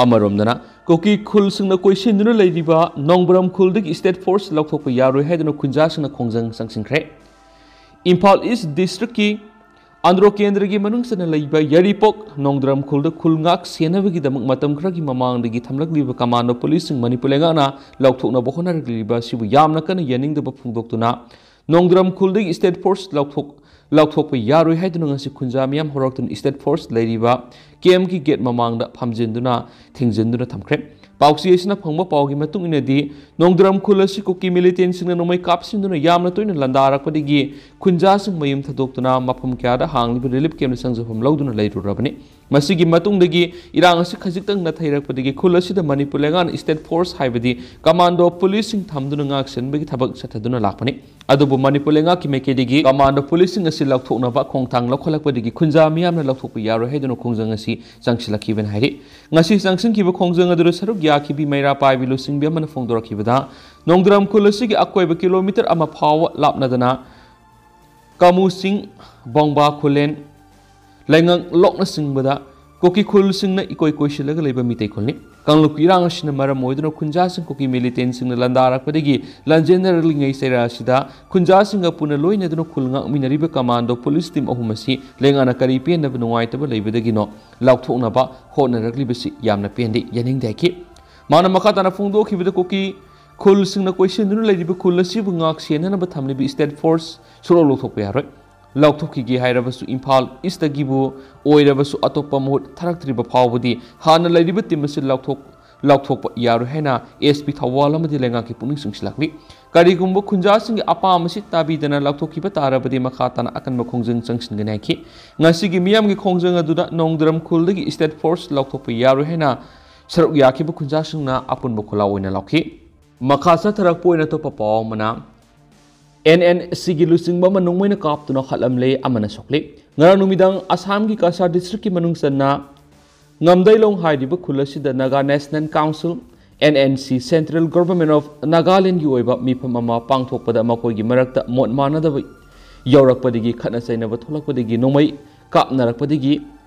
ꯑꯃꯔꯣꯝꯗꯅ ꯀꯨꯀꯤ ꯈꯨꯜꯁꯤꯡꯅ ꯀꯣꯏꯁꯤꯟꯗꯨꯅ ꯂꯩꯔꯤꯕ ꯅꯣꯡꯕ꯭ꯔꯝ ꯈꯨꯜꯗꯒꯤ state force ꯂꯧꯊꯣꯛꯄ ꯌꯥꯔꯣꯏ ꯍꯥꯏꯗꯨꯅ ꯈꯨꯟꯖꯥꯁꯤꯡꯅ ꯈꯣꯡꯖꯪ ꯆꯪꯁꯤꯟꯈ꯭ꯔꯦ꯫ ꯏꯝꯐꯥꯜ East district ꯀꯤ ꯑꯟꯗ꯭ꯔꯣ ꯀꯦꯟꯗ꯭ꯔꯒꯤ ꯃꯅꯨꯡ ꯆꯟꯅ ꯂꯩꯕ ꯌꯥꯏꯔꯤꯄꯣꯛ ꯅꯣꯡꯗ꯭ꯔꯝ ꯈꯨꯜꯗ ꯈꯨꯜ ꯉꯥꯛ ꯁꯦꯟꯅꯕꯒꯤꯗꯃꯛ ꯃꯇꯝ ꯈꯔꯒꯤ ꯃꯃꯥꯡꯗꯒꯤ ꯊꯝꯂꯛꯂꯤꯕ commando police ꯁꯤꯡ ꯃꯅꯤꯄꯨꯔ ꯂꯩꯉꯥꯛꯅ ꯂꯧꯊꯣꯛꯅꯕ ꯍꯣꯠꯅꯔꯛꯂꯤꯕ ꯑꯁꯤꯕꯨ ꯌꯥꯝꯅ ꯀꯟꯅ ꯌꯥꯅꯤꯡꯗꯕ ꯐꯣꯡꯗꯣꯛꯇꯨꯅ ꯅꯣꯡꯗ꯭ꯔꯝ ꯈꯨꯜꯗꯒꯤ state force ꯂꯧꯊꯣꯛ-, ꯂꯧꯊꯣꯛꯄ ꯌꯥꯔꯣꯏ ꯍꯥꯏꯗꯨꯅ ꯉꯁꯤ ꯈꯨꯟꯖꯥ ꯃꯤꯌꯥꯝ ꯍꯧꯔꯛꯇꯨꯅ state force ꯂꯩꯔꯤꯕ camp ꯀꯤ gate ꯃꯃꯥꯡꯗ ꯐꯝꯖꯤꯟꯗꯨꯅ ꯊꯤꯡꯖꯤꯟꯗꯨꯅ ꯊꯝꯈ꯭ꯔꯦ꯫ ꯄꯥꯎꯆꯦ ꯑꯁꯤꯅ ꯐꯪꯕ ꯄꯥꯎꯒꯤ ꯃꯇꯨꯡ ꯏꯟꯅꯗꯤ, ꯅꯣꯡꯗ꯭ꯔꯝ ꯈꯨꯜ ꯑꯁꯤ ꯀꯨꯀꯤ militant ꯁꯤꯡꯅ ꯅꯣꯡꯃꯩ ꯀꯥꯞꯁꯤꯟꯗꯨꯅ ꯌꯥꯝꯅ ꯇꯣꯏꯅ ꯂꯥꯟꯗꯥꯔꯛꯄꯗꯒꯤ ꯈꯨꯟꯖꯥꯁꯤꯡ ꯃꯌꯨꯝ ꯊꯥꯗꯣꯛꯇꯨꯅ ꯃꯐꯝ ꯀꯌꯥꯗ ꯍꯥꯡꯂꯤꯕ relief camp ꯇ ꯆꯪꯖꯐꯝ ꯂꯧꯗꯨꯅ ꯂꯩꯔꯨꯔꯕꯅꯤ꯫ ꯃꯁꯤꯒꯤ ꯃꯇꯨꯡꯗꯒꯤ ꯏꯔꯥꯡ ꯑꯁꯤ ꯈꯖꯤꯛꯇꯪ ꯅꯥꯊꯩꯔꯛꯄꯗꯒꯤ ꯈꯨꯜ ꯑꯁꯤꯗ ꯃꯅꯤꯄꯨꯔ ꯂꯩꯉꯥꯛꯅ state force ꯍꯥꯏꯕꯗꯤ commando police ꯁꯤꯡ ꯊꯝꯗꯨꯅ ꯉꯥꯛ ꯁꯦꯟꯕꯒꯤ ꯊꯕꯛ ꯆꯠꯊꯗꯨꯅ ꯂꯥꯛꯄꯅꯤ꯫ ꯑꯗꯨꯕꯨ ꯃꯅꯤꯄꯨꯔ ꯂꯩꯉꯥꯛꯀꯤ ꯃꯥꯏꯀꯩꯗꯒꯤ commando police ꯁꯤꯡ ꯑꯁꯤ ꯂꯧꯊꯣꯛꯅꯕ ꯈꯣꯡꯊꯥꯡ ꯂꯧꯈꯠꯂꯛꯄꯗꯒꯤ ꯈꯨꯟꯖꯥ ꯃꯤꯌꯥꯝꯅ ꯂꯧꯊꯣꯛꯄ ꯌꯥꯔꯣꯏ ꯍꯥꯏꯗꯨꯅ ꯈꯣꯡꯖꯪ ꯑꯁꯤ ꯆꯪꯁꯤꯜꯂꯛꯈꯤꯕꯅꯤ ꯍꯥꯏꯔꯤ꯫ ꯉꯁꯤ ꯆꯪꯁꯤꯟꯈꯤꯕ ꯈꯣꯡꯖꯪ ꯑꯗꯨꯗ ꯁꯔꯨꯛ ꯌꯥꯈꯤꯕꯤ ꯃꯩꯔꯥ ꯄꯥꯏꯕꯤ ꯂꯨꯆꯤꯡꯕꯤ ꯑꯃꯅ ꯐꯣꯡꯗꯣꯔꯛꯈꯤꯕꯗ, ꯅꯣꯡꯗ꯭ꯔꯝ ꯈꯨꯜ ꯑꯁꯤꯒꯤ ꯑꯀꯣꯏꯕ kilometre ꯑꯃ ꯐꯥꯎꯕ ꯂꯥꯞꯅꯗꯅ ꯀꯥꯃꯨ ꯆꯤꯡ, ꯕꯣꯡꯕꯥ ꯈꯨꯂꯦꯟ, ꯂꯩꯉꯪ ꯂꯣꯛꯅꯆꯤꯡꯕꯗ ꯀꯨꯀꯤ ꯈꯨꯜꯁꯤꯡꯅ ꯏꯀꯣꯏ ꯀꯣꯏꯁꯤꯜꯂꯒ ꯂꯩꯕ ꯃꯤꯇꯩ ꯈꯨꯜꯅꯤ꯫ ꯀꯥꯡꯂꯨꯞꯀꯤ ꯏꯔꯥꯡ ꯑꯁꯤꯅ ꯃꯔꯝ ꯑꯣꯏꯗꯨꯅ ꯈꯨꯟꯖꯥꯁꯤꯡ ꯀꯨꯀꯤ ꯃꯤꯂꯤꯇꯦꯟꯁꯤꯡꯅ ꯂꯥꯟꯗꯥꯔꯛꯄꯗꯒꯤ ꯂꯥꯟꯖꯦꯟꯅꯔꯛꯂꯤꯉꯩ ꯆꯩꯔꯥ ꯑꯁꯤꯗ ꯈꯨꯟꯖꯥꯁꯤꯡꯒ ꯄꯨꯟꯅ ꯂꯣꯏꯅꯗꯨꯅ ꯈꯨꯜ ꯉꯥꯛꯃꯤꯟꯅꯔꯤꯕ ꯀꯃꯥꯟꯗꯣ ꯄꯨꯂꯤꯁ ꯇꯤꯝ ꯑꯍꯨꯝ ꯑꯁꯤ ꯂꯩꯉꯥꯛꯅ ꯀꯔꯤ ꯄꯦꯟꯗꯕ ꯅꯨꯡꯉꯥꯏꯇꯕ ꯂꯩꯕꯗꯒꯤꯅꯣ ꯂꯥꯎꯊꯣꯛꯅꯕ ꯍꯣꯠꯅꯔꯛꯂꯤꯕꯁꯤ ꯌꯥꯝꯅ ꯄꯦꯟꯗꯦ, ꯌꯥꯅꯤꯡꯗꯦ ꯍꯥꯏꯈꯤ꯫ ꯃꯥꯅ ꯃꯈꯥ ꯇꯥꯅ ꯐꯣꯡꯗꯣꯛꯈꯤꯕꯗ ꯀꯨꯀꯤ ꯈꯨꯜꯁꯤꯡꯅ ꯀꯣꯏꯁꯤꯟꯗꯨꯅ ꯂꯩꯔꯤꯕ ꯈꯨꯜ ꯑꯁꯤꯕꯨ ꯉꯥꯛ ꯁꯦꯟꯅꯅꯕ ꯊꯝꯂꯤꯕ ꯁ꯭ꯇꯦꯠ ꯐꯣꯔꯁ ꯁꯨꯛꯂꯧ ꯂꯧꯊꯣꯛꯄ ꯌꯥꯔꯣꯏ꯫ ꯂꯧꯊꯣꯛꯈꯤꯒꯦ ꯍꯥꯏꯔꯕꯁꯨ ꯏꯝꯐꯥꯜ ꯏꯁꯇꯒꯤꯕꯨ ꯑꯣꯏꯔꯕꯁꯨ ꯑꯇꯣꯞꯄ ꯃꯍꯨꯠ ꯊꯥꯔꯛꯇ꯭ꯔꯤꯕ ꯐꯥꯎꯕꯗꯤ ꯍꯥꯟꯅ ꯂꯩꯔꯤꯕ ꯇꯤꯝ ꯑꯁꯤ ꯂꯧꯊꯣꯛ-, ꯂꯧꯊꯣꯛꯄ ꯌꯥꯔꯣꯏ ꯍꯥꯏꯅ ꯑꯦꯁ ꯄꯤ ꯊꯧꯕꯥꯜ ꯑꯃꯗꯤ ꯂꯩꯉꯥꯛꯀꯤ ꯄꯨꯛꯅꯤꯡ ꯆꯤꯡꯁꯤꯜꯂꯛꯂꯤ꯫ ꯀꯔꯤꯒꯨꯝꯕ ꯈꯨꯟꯖꯥꯁꯤꯡꯒꯤ ꯑꯄꯥꯝꯕꯁꯤ ꯇꯥꯕꯤꯗꯅ ꯂꯧꯊꯣꯛꯈꯤꯕ ꯇꯥꯔꯕꯗꯤ ꯃꯈꯥ ꯇꯥꯅ ꯑꯀꯟꯕ ꯈꯣꯡꯖꯪ ꯆꯪꯁꯤꯟꯒꯅꯤ ꯍꯥꯏꯈꯤ꯫ ꯉꯁꯤꯒꯤ ꯃꯤꯌꯥꯝꯒꯤ ꯈꯣꯡꯖꯪ ꯑꯗꯨꯗ ꯅꯣꯡꯗ꯭ꯔꯝ ꯈꯨꯜꯗꯒꯤ ꯁ꯭ꯇꯦꯠ ꯐꯣꯔꯁ ꯂꯧꯊꯣꯛꯄ ꯌꯥꯔꯣꯏ ꯍꯥꯏꯅ ꯁꯔꯨꯛ ꯌꯥꯈꯤꯕ ꯈꯨꯟꯖꯥꯁꯤꯡꯅ ꯑꯄꯨꯟꯕ ꯈꯣꯜꯂꯥꯎ ꯑꯣꯏꯅ ꯂꯥꯎꯈꯤ꯫ ꯃꯈꯥ ꯆꯠꯊꯔꯛꯄ ꯑꯣꯏꯅ ꯑꯇꯣꯞꯄ ꯄꯥꯎ ꯑꯃꯅ, ꯑꯦꯟ ꯑꯦꯟ ꯁꯤꯒꯤ ꯂꯨꯆꯤꯡꯕ ꯑꯃ ꯅꯣꯡꯃꯩꯅ ꯀꯥꯞꯇꯨꯅ ꯍꯥꯠꯂꯝꯂꯦ, ꯑꯃꯅ ꯁꯣꯛꯂꯦ꯫ ꯉꯔꯥꯡ ꯅꯨꯃꯤꯗꯥꯡ ꯑꯁꯥꯝꯒꯤ ꯀꯁꯥꯔ ꯗꯤꯁꯇ꯭ꯔꯤꯛꯀꯤ ꯃꯅꯨꯡ ꯆꯟꯅ ꯉꯝꯗꯩꯂꯣꯡ ꯍꯥꯏꯔꯤꯕ ꯈꯨꯜ ꯑꯁꯤꯗ Naga national council, N N C, Central Government of Nagalandꯒꯤ ꯑꯣꯏꯕ ꯃꯤꯐꯝ ꯑꯃ ꯄꯥꯡꯊꯣꯛꯄꯗ ꯃꯈꯣꯏꯒꯤ ꯃꯔꯛꯇ ꯃꯣꯠ ꯃꯥꯟꯅꯗꯕ ꯌꯧꯔꯛꯄꯗꯒꯤ ꯈꯠꯅ ꯆꯩꯅꯕ ꯊꯣꯛꯂꯛꯄꯗꯒꯤ ꯅꯣꯡꯃꯩ ꯀꯥꯞꯅꯔꯛꯄꯗꯒꯤ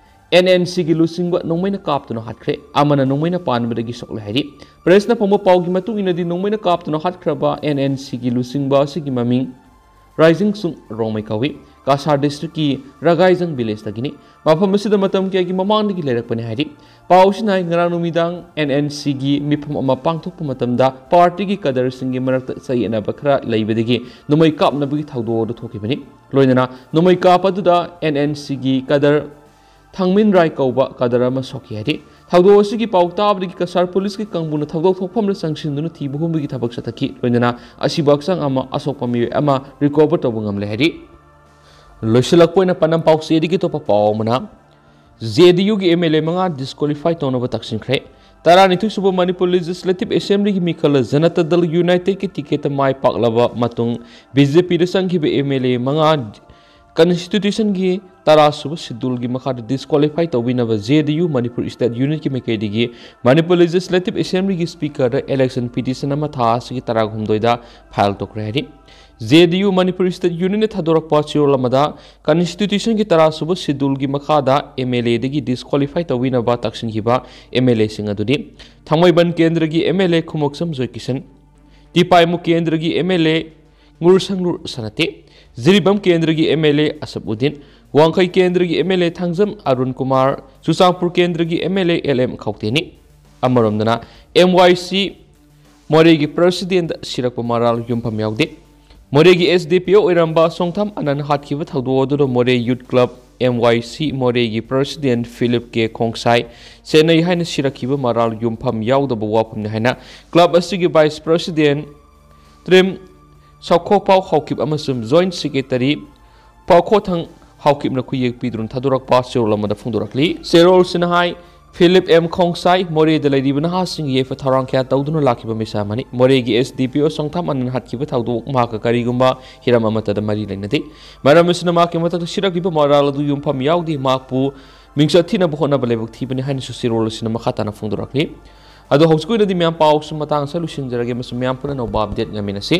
ꯑꯦꯟ ꯑꯦꯟ ꯁꯤꯒꯤ ꯂꯨꯆꯤꯡꯕ ꯅꯣꯡꯃꯩꯅ ꯀꯥꯞꯇꯨꯅ ꯍꯥꯠꯈ꯭ꯔꯦ, ꯑꯃꯅ ꯅꯣꯡꯃꯩꯅ ꯄꯥꯟꯕꯗꯒꯤ ꯁꯣꯛꯂꯦ ꯍꯥꯏꯔꯤ꯫ ꯄ꯭ꯔꯦꯁꯅ ꯐꯪꯕ ꯄꯥꯎꯒꯤ ꯃꯇꯨꯡ ꯏꯟꯅꯗꯤ ꯅꯣꯡꯃꯩꯅ ꯀꯥꯞꯇꯨꯅ ꯍꯥꯠꯈ꯭ꯔꯕ ꯑꯦꯟ ꯑꯦꯟ ꯁꯤꯒꯤ ꯂꯨꯆꯤꯡꯕ ꯑꯁꯤꯒꯤ ꯃꯃꯤꯡ ꯔꯥꯏꯖꯤꯡꯁꯨꯡ ꯔꯣꯡꯃꯩ ꯀꯧꯏ꯫ ꯀꯁꯥꯔ ꯗꯤꯁꯇ꯭ꯔꯤꯛꯀꯤ ꯔꯒꯥꯏꯖꯪ ꯚꯤꯂꯦꯖꯇꯒꯤꯅꯤ꯫ ꯃꯐꯝ ꯑꯁꯤꯗ ꯃꯇꯝ ꯀꯌꯥꯒꯤ ꯃꯃꯥꯡꯗꯒꯤ ꯂꯩꯔꯛꯄꯅꯤ ꯍꯥꯏꯔꯤ꯫ ꯄꯥꯎꯁꯤꯅ ꯍꯥꯏ ꯉꯔꯥꯡ ꯅꯨꯃꯤꯗꯥꯡ ꯑꯦꯟ ꯑꯦꯟ ꯁꯤꯒꯤ ꯃꯤꯐꯝ ꯑꯃ ꯄꯥꯡꯊꯣꯛꯄ ꯃꯇꯝꯗ ꯄꯥꯔꯇꯤꯒꯤ ꯀꯗꯔꯁꯤꯡꯒꯤ ꯃꯔꯛꯇ ꯆꯌꯦꯠꯅꯕ ꯈꯔ ꯂꯩꯕꯗꯒꯤ ꯅꯣꯡꯃꯩ ꯀꯥꯞꯅꯕꯒꯤ ꯊꯧꯗꯣꯛ ꯑꯗꯨ ꯊꯣꯛꯈꯤꯕꯅꯤ꯫ ꯂꯣꯏꯅꯅ ꯅꯣꯡꯃꯩ ꯀꯥꯞꯄ ꯑꯗꯨꯗ ꯑꯦꯟ ꯑꯦꯟ ꯁꯤꯒꯤ ꯀꯗꯔ ꯊꯥꯡꯃꯤꯟ ꯔꯥꯏ ꯀꯧꯕ ꯀꯗꯔ ꯑꯃ ꯁꯣꯛꯈꯤ ꯍꯥꯏꯔꯤ꯫ ꯊꯧꯗꯣꯛ ꯑꯁꯤꯒꯤ ꯄꯥꯎ ꯇꯥꯕꯗꯒꯤ ꯀꯁꯥꯔ ꯄꯨꯂꯤꯁꯀꯤ ꯀꯥꯡꯕꯨꯅ ꯊꯧꯗꯣꯛ ꯊꯣꯛꯐꯝꯗ ꯆꯪꯁꯤꯟꯗꯨꯅ ꯊꯤꯕ ꯍꯨꯝꯕꯒꯤ ꯊꯕꯛ ꯆꯠꯊꯈꯤ꯫ ꯂꯣꯏꯅꯅ ꯑꯁꯤꯕ ꯍꯛꯆꯥꯡ ꯑꯃ, ꯑꯁꯣꯛꯄ ꯃꯤꯑꯣꯏ ꯑꯃ recover ꯇꯧꯕ ꯉꯝꯂꯦ ꯍꯥꯏꯔꯤ꯫ ꯂꯣꯏꯁꯤꯜꯂꯛꯄ ꯑꯣꯏꯅ ꯄꯅꯝ ꯄꯥꯎꯆꯦꯗꯒꯤ ꯑꯇꯣꯞꯄ ꯄꯥꯎ ꯑꯃꯅ, ꯖꯦ ꯗꯤ ꯌꯨꯒꯤ ꯑꯦꯝ ꯑꯦꯜ ꯑꯦ ꯃꯉꯥ disqualify ꯇꯧꯅꯕ ꯇꯛꯁꯤꯟꯈ꯭ꯔꯦ꯫ ꯇꯔꯥꯅꯤꯊꯣꯏ ꯁꯨꯕ ꯃꯅꯤꯄꯨꯔ Legislative Assemblyꯒꯤ ꯃꯤꯈꯜꯗ ꯖꯅꯇꯥ ꯗꯜ ꯌꯨꯅꯥꯏꯇꯦꯗꯀꯤ ꯇꯤꯀꯦꯠꯇ ꯃꯥꯏ ꯄꯥꯛꯂꯕ ꯃꯇꯨꯡ ꯕꯤ ꯖꯦ ꯄꯤꯗ ꯆꯪꯈꯤꯕ ꯑꯦꯝ ꯑꯦꯜ ꯑꯦ ꯃꯉꯥ Constitutionꯒꯤ ꯇꯔꯥ ꯁꯨꯕ scheduleꯒꯤ ꯃꯈꯥꯗ disqualify ꯇꯧꯕꯤꯅꯕ ꯖꯦ ꯗꯤ ꯌꯨ ꯃꯅꯤꯄꯨꯔ State Unitꯀꯤ ꯃꯥꯏꯀꯩꯗꯒꯤ ꯃꯅꯤꯄꯨꯔ Legislative Assemblyꯒꯤ Speakerꯗ election petition ꯑꯃ ꯊꯥ ꯑꯁꯤꯒꯤ ꯇꯔꯥꯍꯨꯝꯗꯣꯏꯗ file ꯇꯧꯈ꯭ꯔꯦ ꯍꯥꯏꯔꯤ꯫ ꯖꯦ ꯗꯤ ꯌꯨ ꯃꯅꯤꯄꯨꯔ ꯁ꯭ꯇꯦꯠ ꯌꯨꯅꯤꯌꯟꯅ ꯊꯥꯗꯣꯔꯛꯄ ꯆꯦꯔꯣꯜ ꯑꯃꯗ, ꯀꯟꯁꯇꯤꯇ꯭ꯌꯨꯁꯟꯒꯤ ꯇꯔꯥꯁꯨꯕ ꯁꯦꯗꯨꯜꯒꯤ ꯃꯈꯥꯗ ꯑꯦꯝ ꯑꯦꯜ ꯑꯦꯗꯒꯤ ꯗꯤꯁꯀ꯭ꯋꯥꯂꯤꯐꯥꯏ ꯇꯧꯕꯤꯅꯕ ꯇꯛꯁꯤꯟꯈꯤꯕ ꯑꯦꯝ ꯑꯦꯜ ꯑꯦꯁꯤꯡ ꯑꯗꯨꯗꯤ ꯊꯥꯡꯃꯩꯕꯟ ꯀꯦꯟꯗ꯭ꯔꯒꯤ ꯑꯦꯝ ꯑꯦꯜ ꯑꯦ ꯈꯨꯃꯣꯛꯁꯝ ꯖꯣꯏꯀꯤꯁꯟ, ꯇꯤꯄꯥꯏꯃꯨ ꯀꯦꯟꯗ꯭ꯔꯒꯤ M L A Ngursanglur Sanate, Jiribam ꯀꯦꯟꯗ꯭ꯔꯒꯤ M L A Ashab Uddin, Wangkhei ꯀꯦꯟꯗ꯭ꯔꯒꯤ M L A Thangjam Arun Kumar, Churachandpur ꯀꯦꯟꯗ꯭ꯔꯒꯤ M L A L M ꯈꯧꯇꯦꯅꯤ꯫ ꯑꯃꯔꯣꯝꯗꯅ, ꯑꯦꯝ ꯋꯥꯏ ꯁꯤ ꯃꯣꯔꯦꯒꯤ ꯄ꯭ꯔꯁꯤꯗꯦꯟꯗ ꯁꯤꯔꯛꯄ ꯃꯔꯥꯜ ꯌꯨꯝꯐꯝ ꯌꯥꯎꯗꯦ꯫ ꯃꯣꯔꯦꯒꯤ ꯑꯦꯁ ꯗꯤ ꯄꯤ ꯑꯣ ꯑꯣꯏꯔꯝꯕ ꯁꯣꯡꯊꯥꯝ ꯑꯅꯟ ꯍꯥꯠꯈꯤꯕ ꯊꯧꯗꯣꯛ ꯑꯗꯨꯗ ꯃꯣꯔꯦ ꯌꯨꯠ ꯀ꯭ꯂꯕ, ꯑꯦꯝ ꯋꯥꯏ ꯁꯤ, ꯃꯣꯔꯦꯒꯤ ꯄ꯭ꯔꯁꯤꯗꯦꯟ ꯐꯤꯂꯤꯞ ꯀꯦ ꯈꯣꯡꯁꯥꯏ ꯁꯦꯟꯅꯩ ꯍꯥꯏꯅ ꯁꯤꯔꯛꯈꯤꯕ ꯃꯔꯥꯜ ꯌꯨꯝꯐꯝ ꯌꯥꯎꯗꯕ ꯋꯥꯐꯝꯅꯤ ꯍꯥꯏꯅ ꯀ꯭ꯂꯕ ꯑꯁꯤꯒꯤ ꯚꯥꯏꯁ ꯄ꯭ꯔꯁꯤꯗꯦꯟ ꯇ꯭ꯔꯤꯝ ꯁꯥꯎꯈꯣꯄꯥꯎ ꯍꯥꯎꯀꯤꯞ ꯑꯃꯁꯨꯡ ꯖꯣꯏꯟꯠ ꯁꯦꯀ꯭ꯔꯦꯇꯔꯤ ꯄꯥꯎꯈꯣꯊꯪ ꯍꯥꯎꯀꯤꯞꯅ ꯈꯨꯌꯦꯛ ꯄꯤꯗꯨꯅ ꯊꯥꯗꯣꯔꯛꯄ ꯆꯦꯔꯣꯜ ꯑꯃꯗ ꯐꯣꯡꯗꯣꯔꯛꯂꯤ꯫ ꯆꯦꯔꯣꯜꯁꯤꯅ ꯍꯥꯏ, ꯐꯤꯂꯤꯞ ꯑꯦꯝ ꯈꯣꯡꯁꯥꯏ ꯃꯣꯔꯦꯗ ꯂꯩꯔꯤꯕ ꯅꯍꯥꯁꯤꯡꯒꯤ ꯌꯥꯏꯐ ꯊꯧꯔꯥꯡ ꯀꯌꯥ ꯇꯧꯗꯨꯅ ꯂꯥꯛꯈꯤꯕ ꯃꯤꯁꯛ ꯑꯃꯅꯤ꯫ ꯃꯣꯔꯦꯒꯤ ꯑꯦꯁ ꯗꯤ ꯄꯤ ꯑꯣ ꯁꯣꯡꯊꯥꯝ ꯑꯅꯟ ꯍꯥꯠꯈꯤꯕ ꯊꯧꯗꯣꯛ ꯃꯍꯥꯛꯀ ꯀꯔꯤꯒꯨꯝꯕ ꯍꯤꯔꯝ ꯑꯃꯠꯇꯗ ꯃꯔꯤ ꯂꯩꯅꯗꯦ꯫ ꯃꯔꯝ ꯑꯁꯤꯅ ꯃꯍꯥꯛꯀꯤ ꯃꯊꯛꯇ ꯁꯤꯔꯛꯂꯤꯕ ꯃꯔꯥꯜ ꯑꯗꯨ ꯌꯨꯝꯐꯝ ꯌꯥꯎꯗꯦ꯫ ꯃꯍꯥꯛꯄꯨ ꯃꯤꯡꯆꯠ ꯊꯤꯅꯕ ꯍꯣꯠꯅꯕ ꯂꯥꯏꯕꯛ ꯊꯤꯕꯅꯤ ꯍꯥꯏꯅꯁꯨ ꯆꯦꯔꯣꯜ ꯑꯁꯤꯅ ꯃꯈꯥ ꯇꯥꯅ ꯐꯣꯡꯗꯣꯔꯛꯂꯤ꯫ ꯑꯗꯣ ꯍꯧꯖꯤꯛꯀꯤ ꯑꯣꯏꯅꯗꯤ ꯃꯌꯥꯝ ꯄꯥꯎꯁꯨ ꯃꯇꯥꯡ ꯑꯁꯤꯗ ꯂꯣꯏꯁꯤꯟꯖꯔꯒꯦ ꯑꯃꯁꯨꯡ ꯃꯌꯥꯝ ꯄꯨꯟꯅ ꯑꯅꯧꯕ ꯑꯞꯗꯦꯠ ꯉꯥꯏꯃꯤꯟꯅꯁꯤ꯫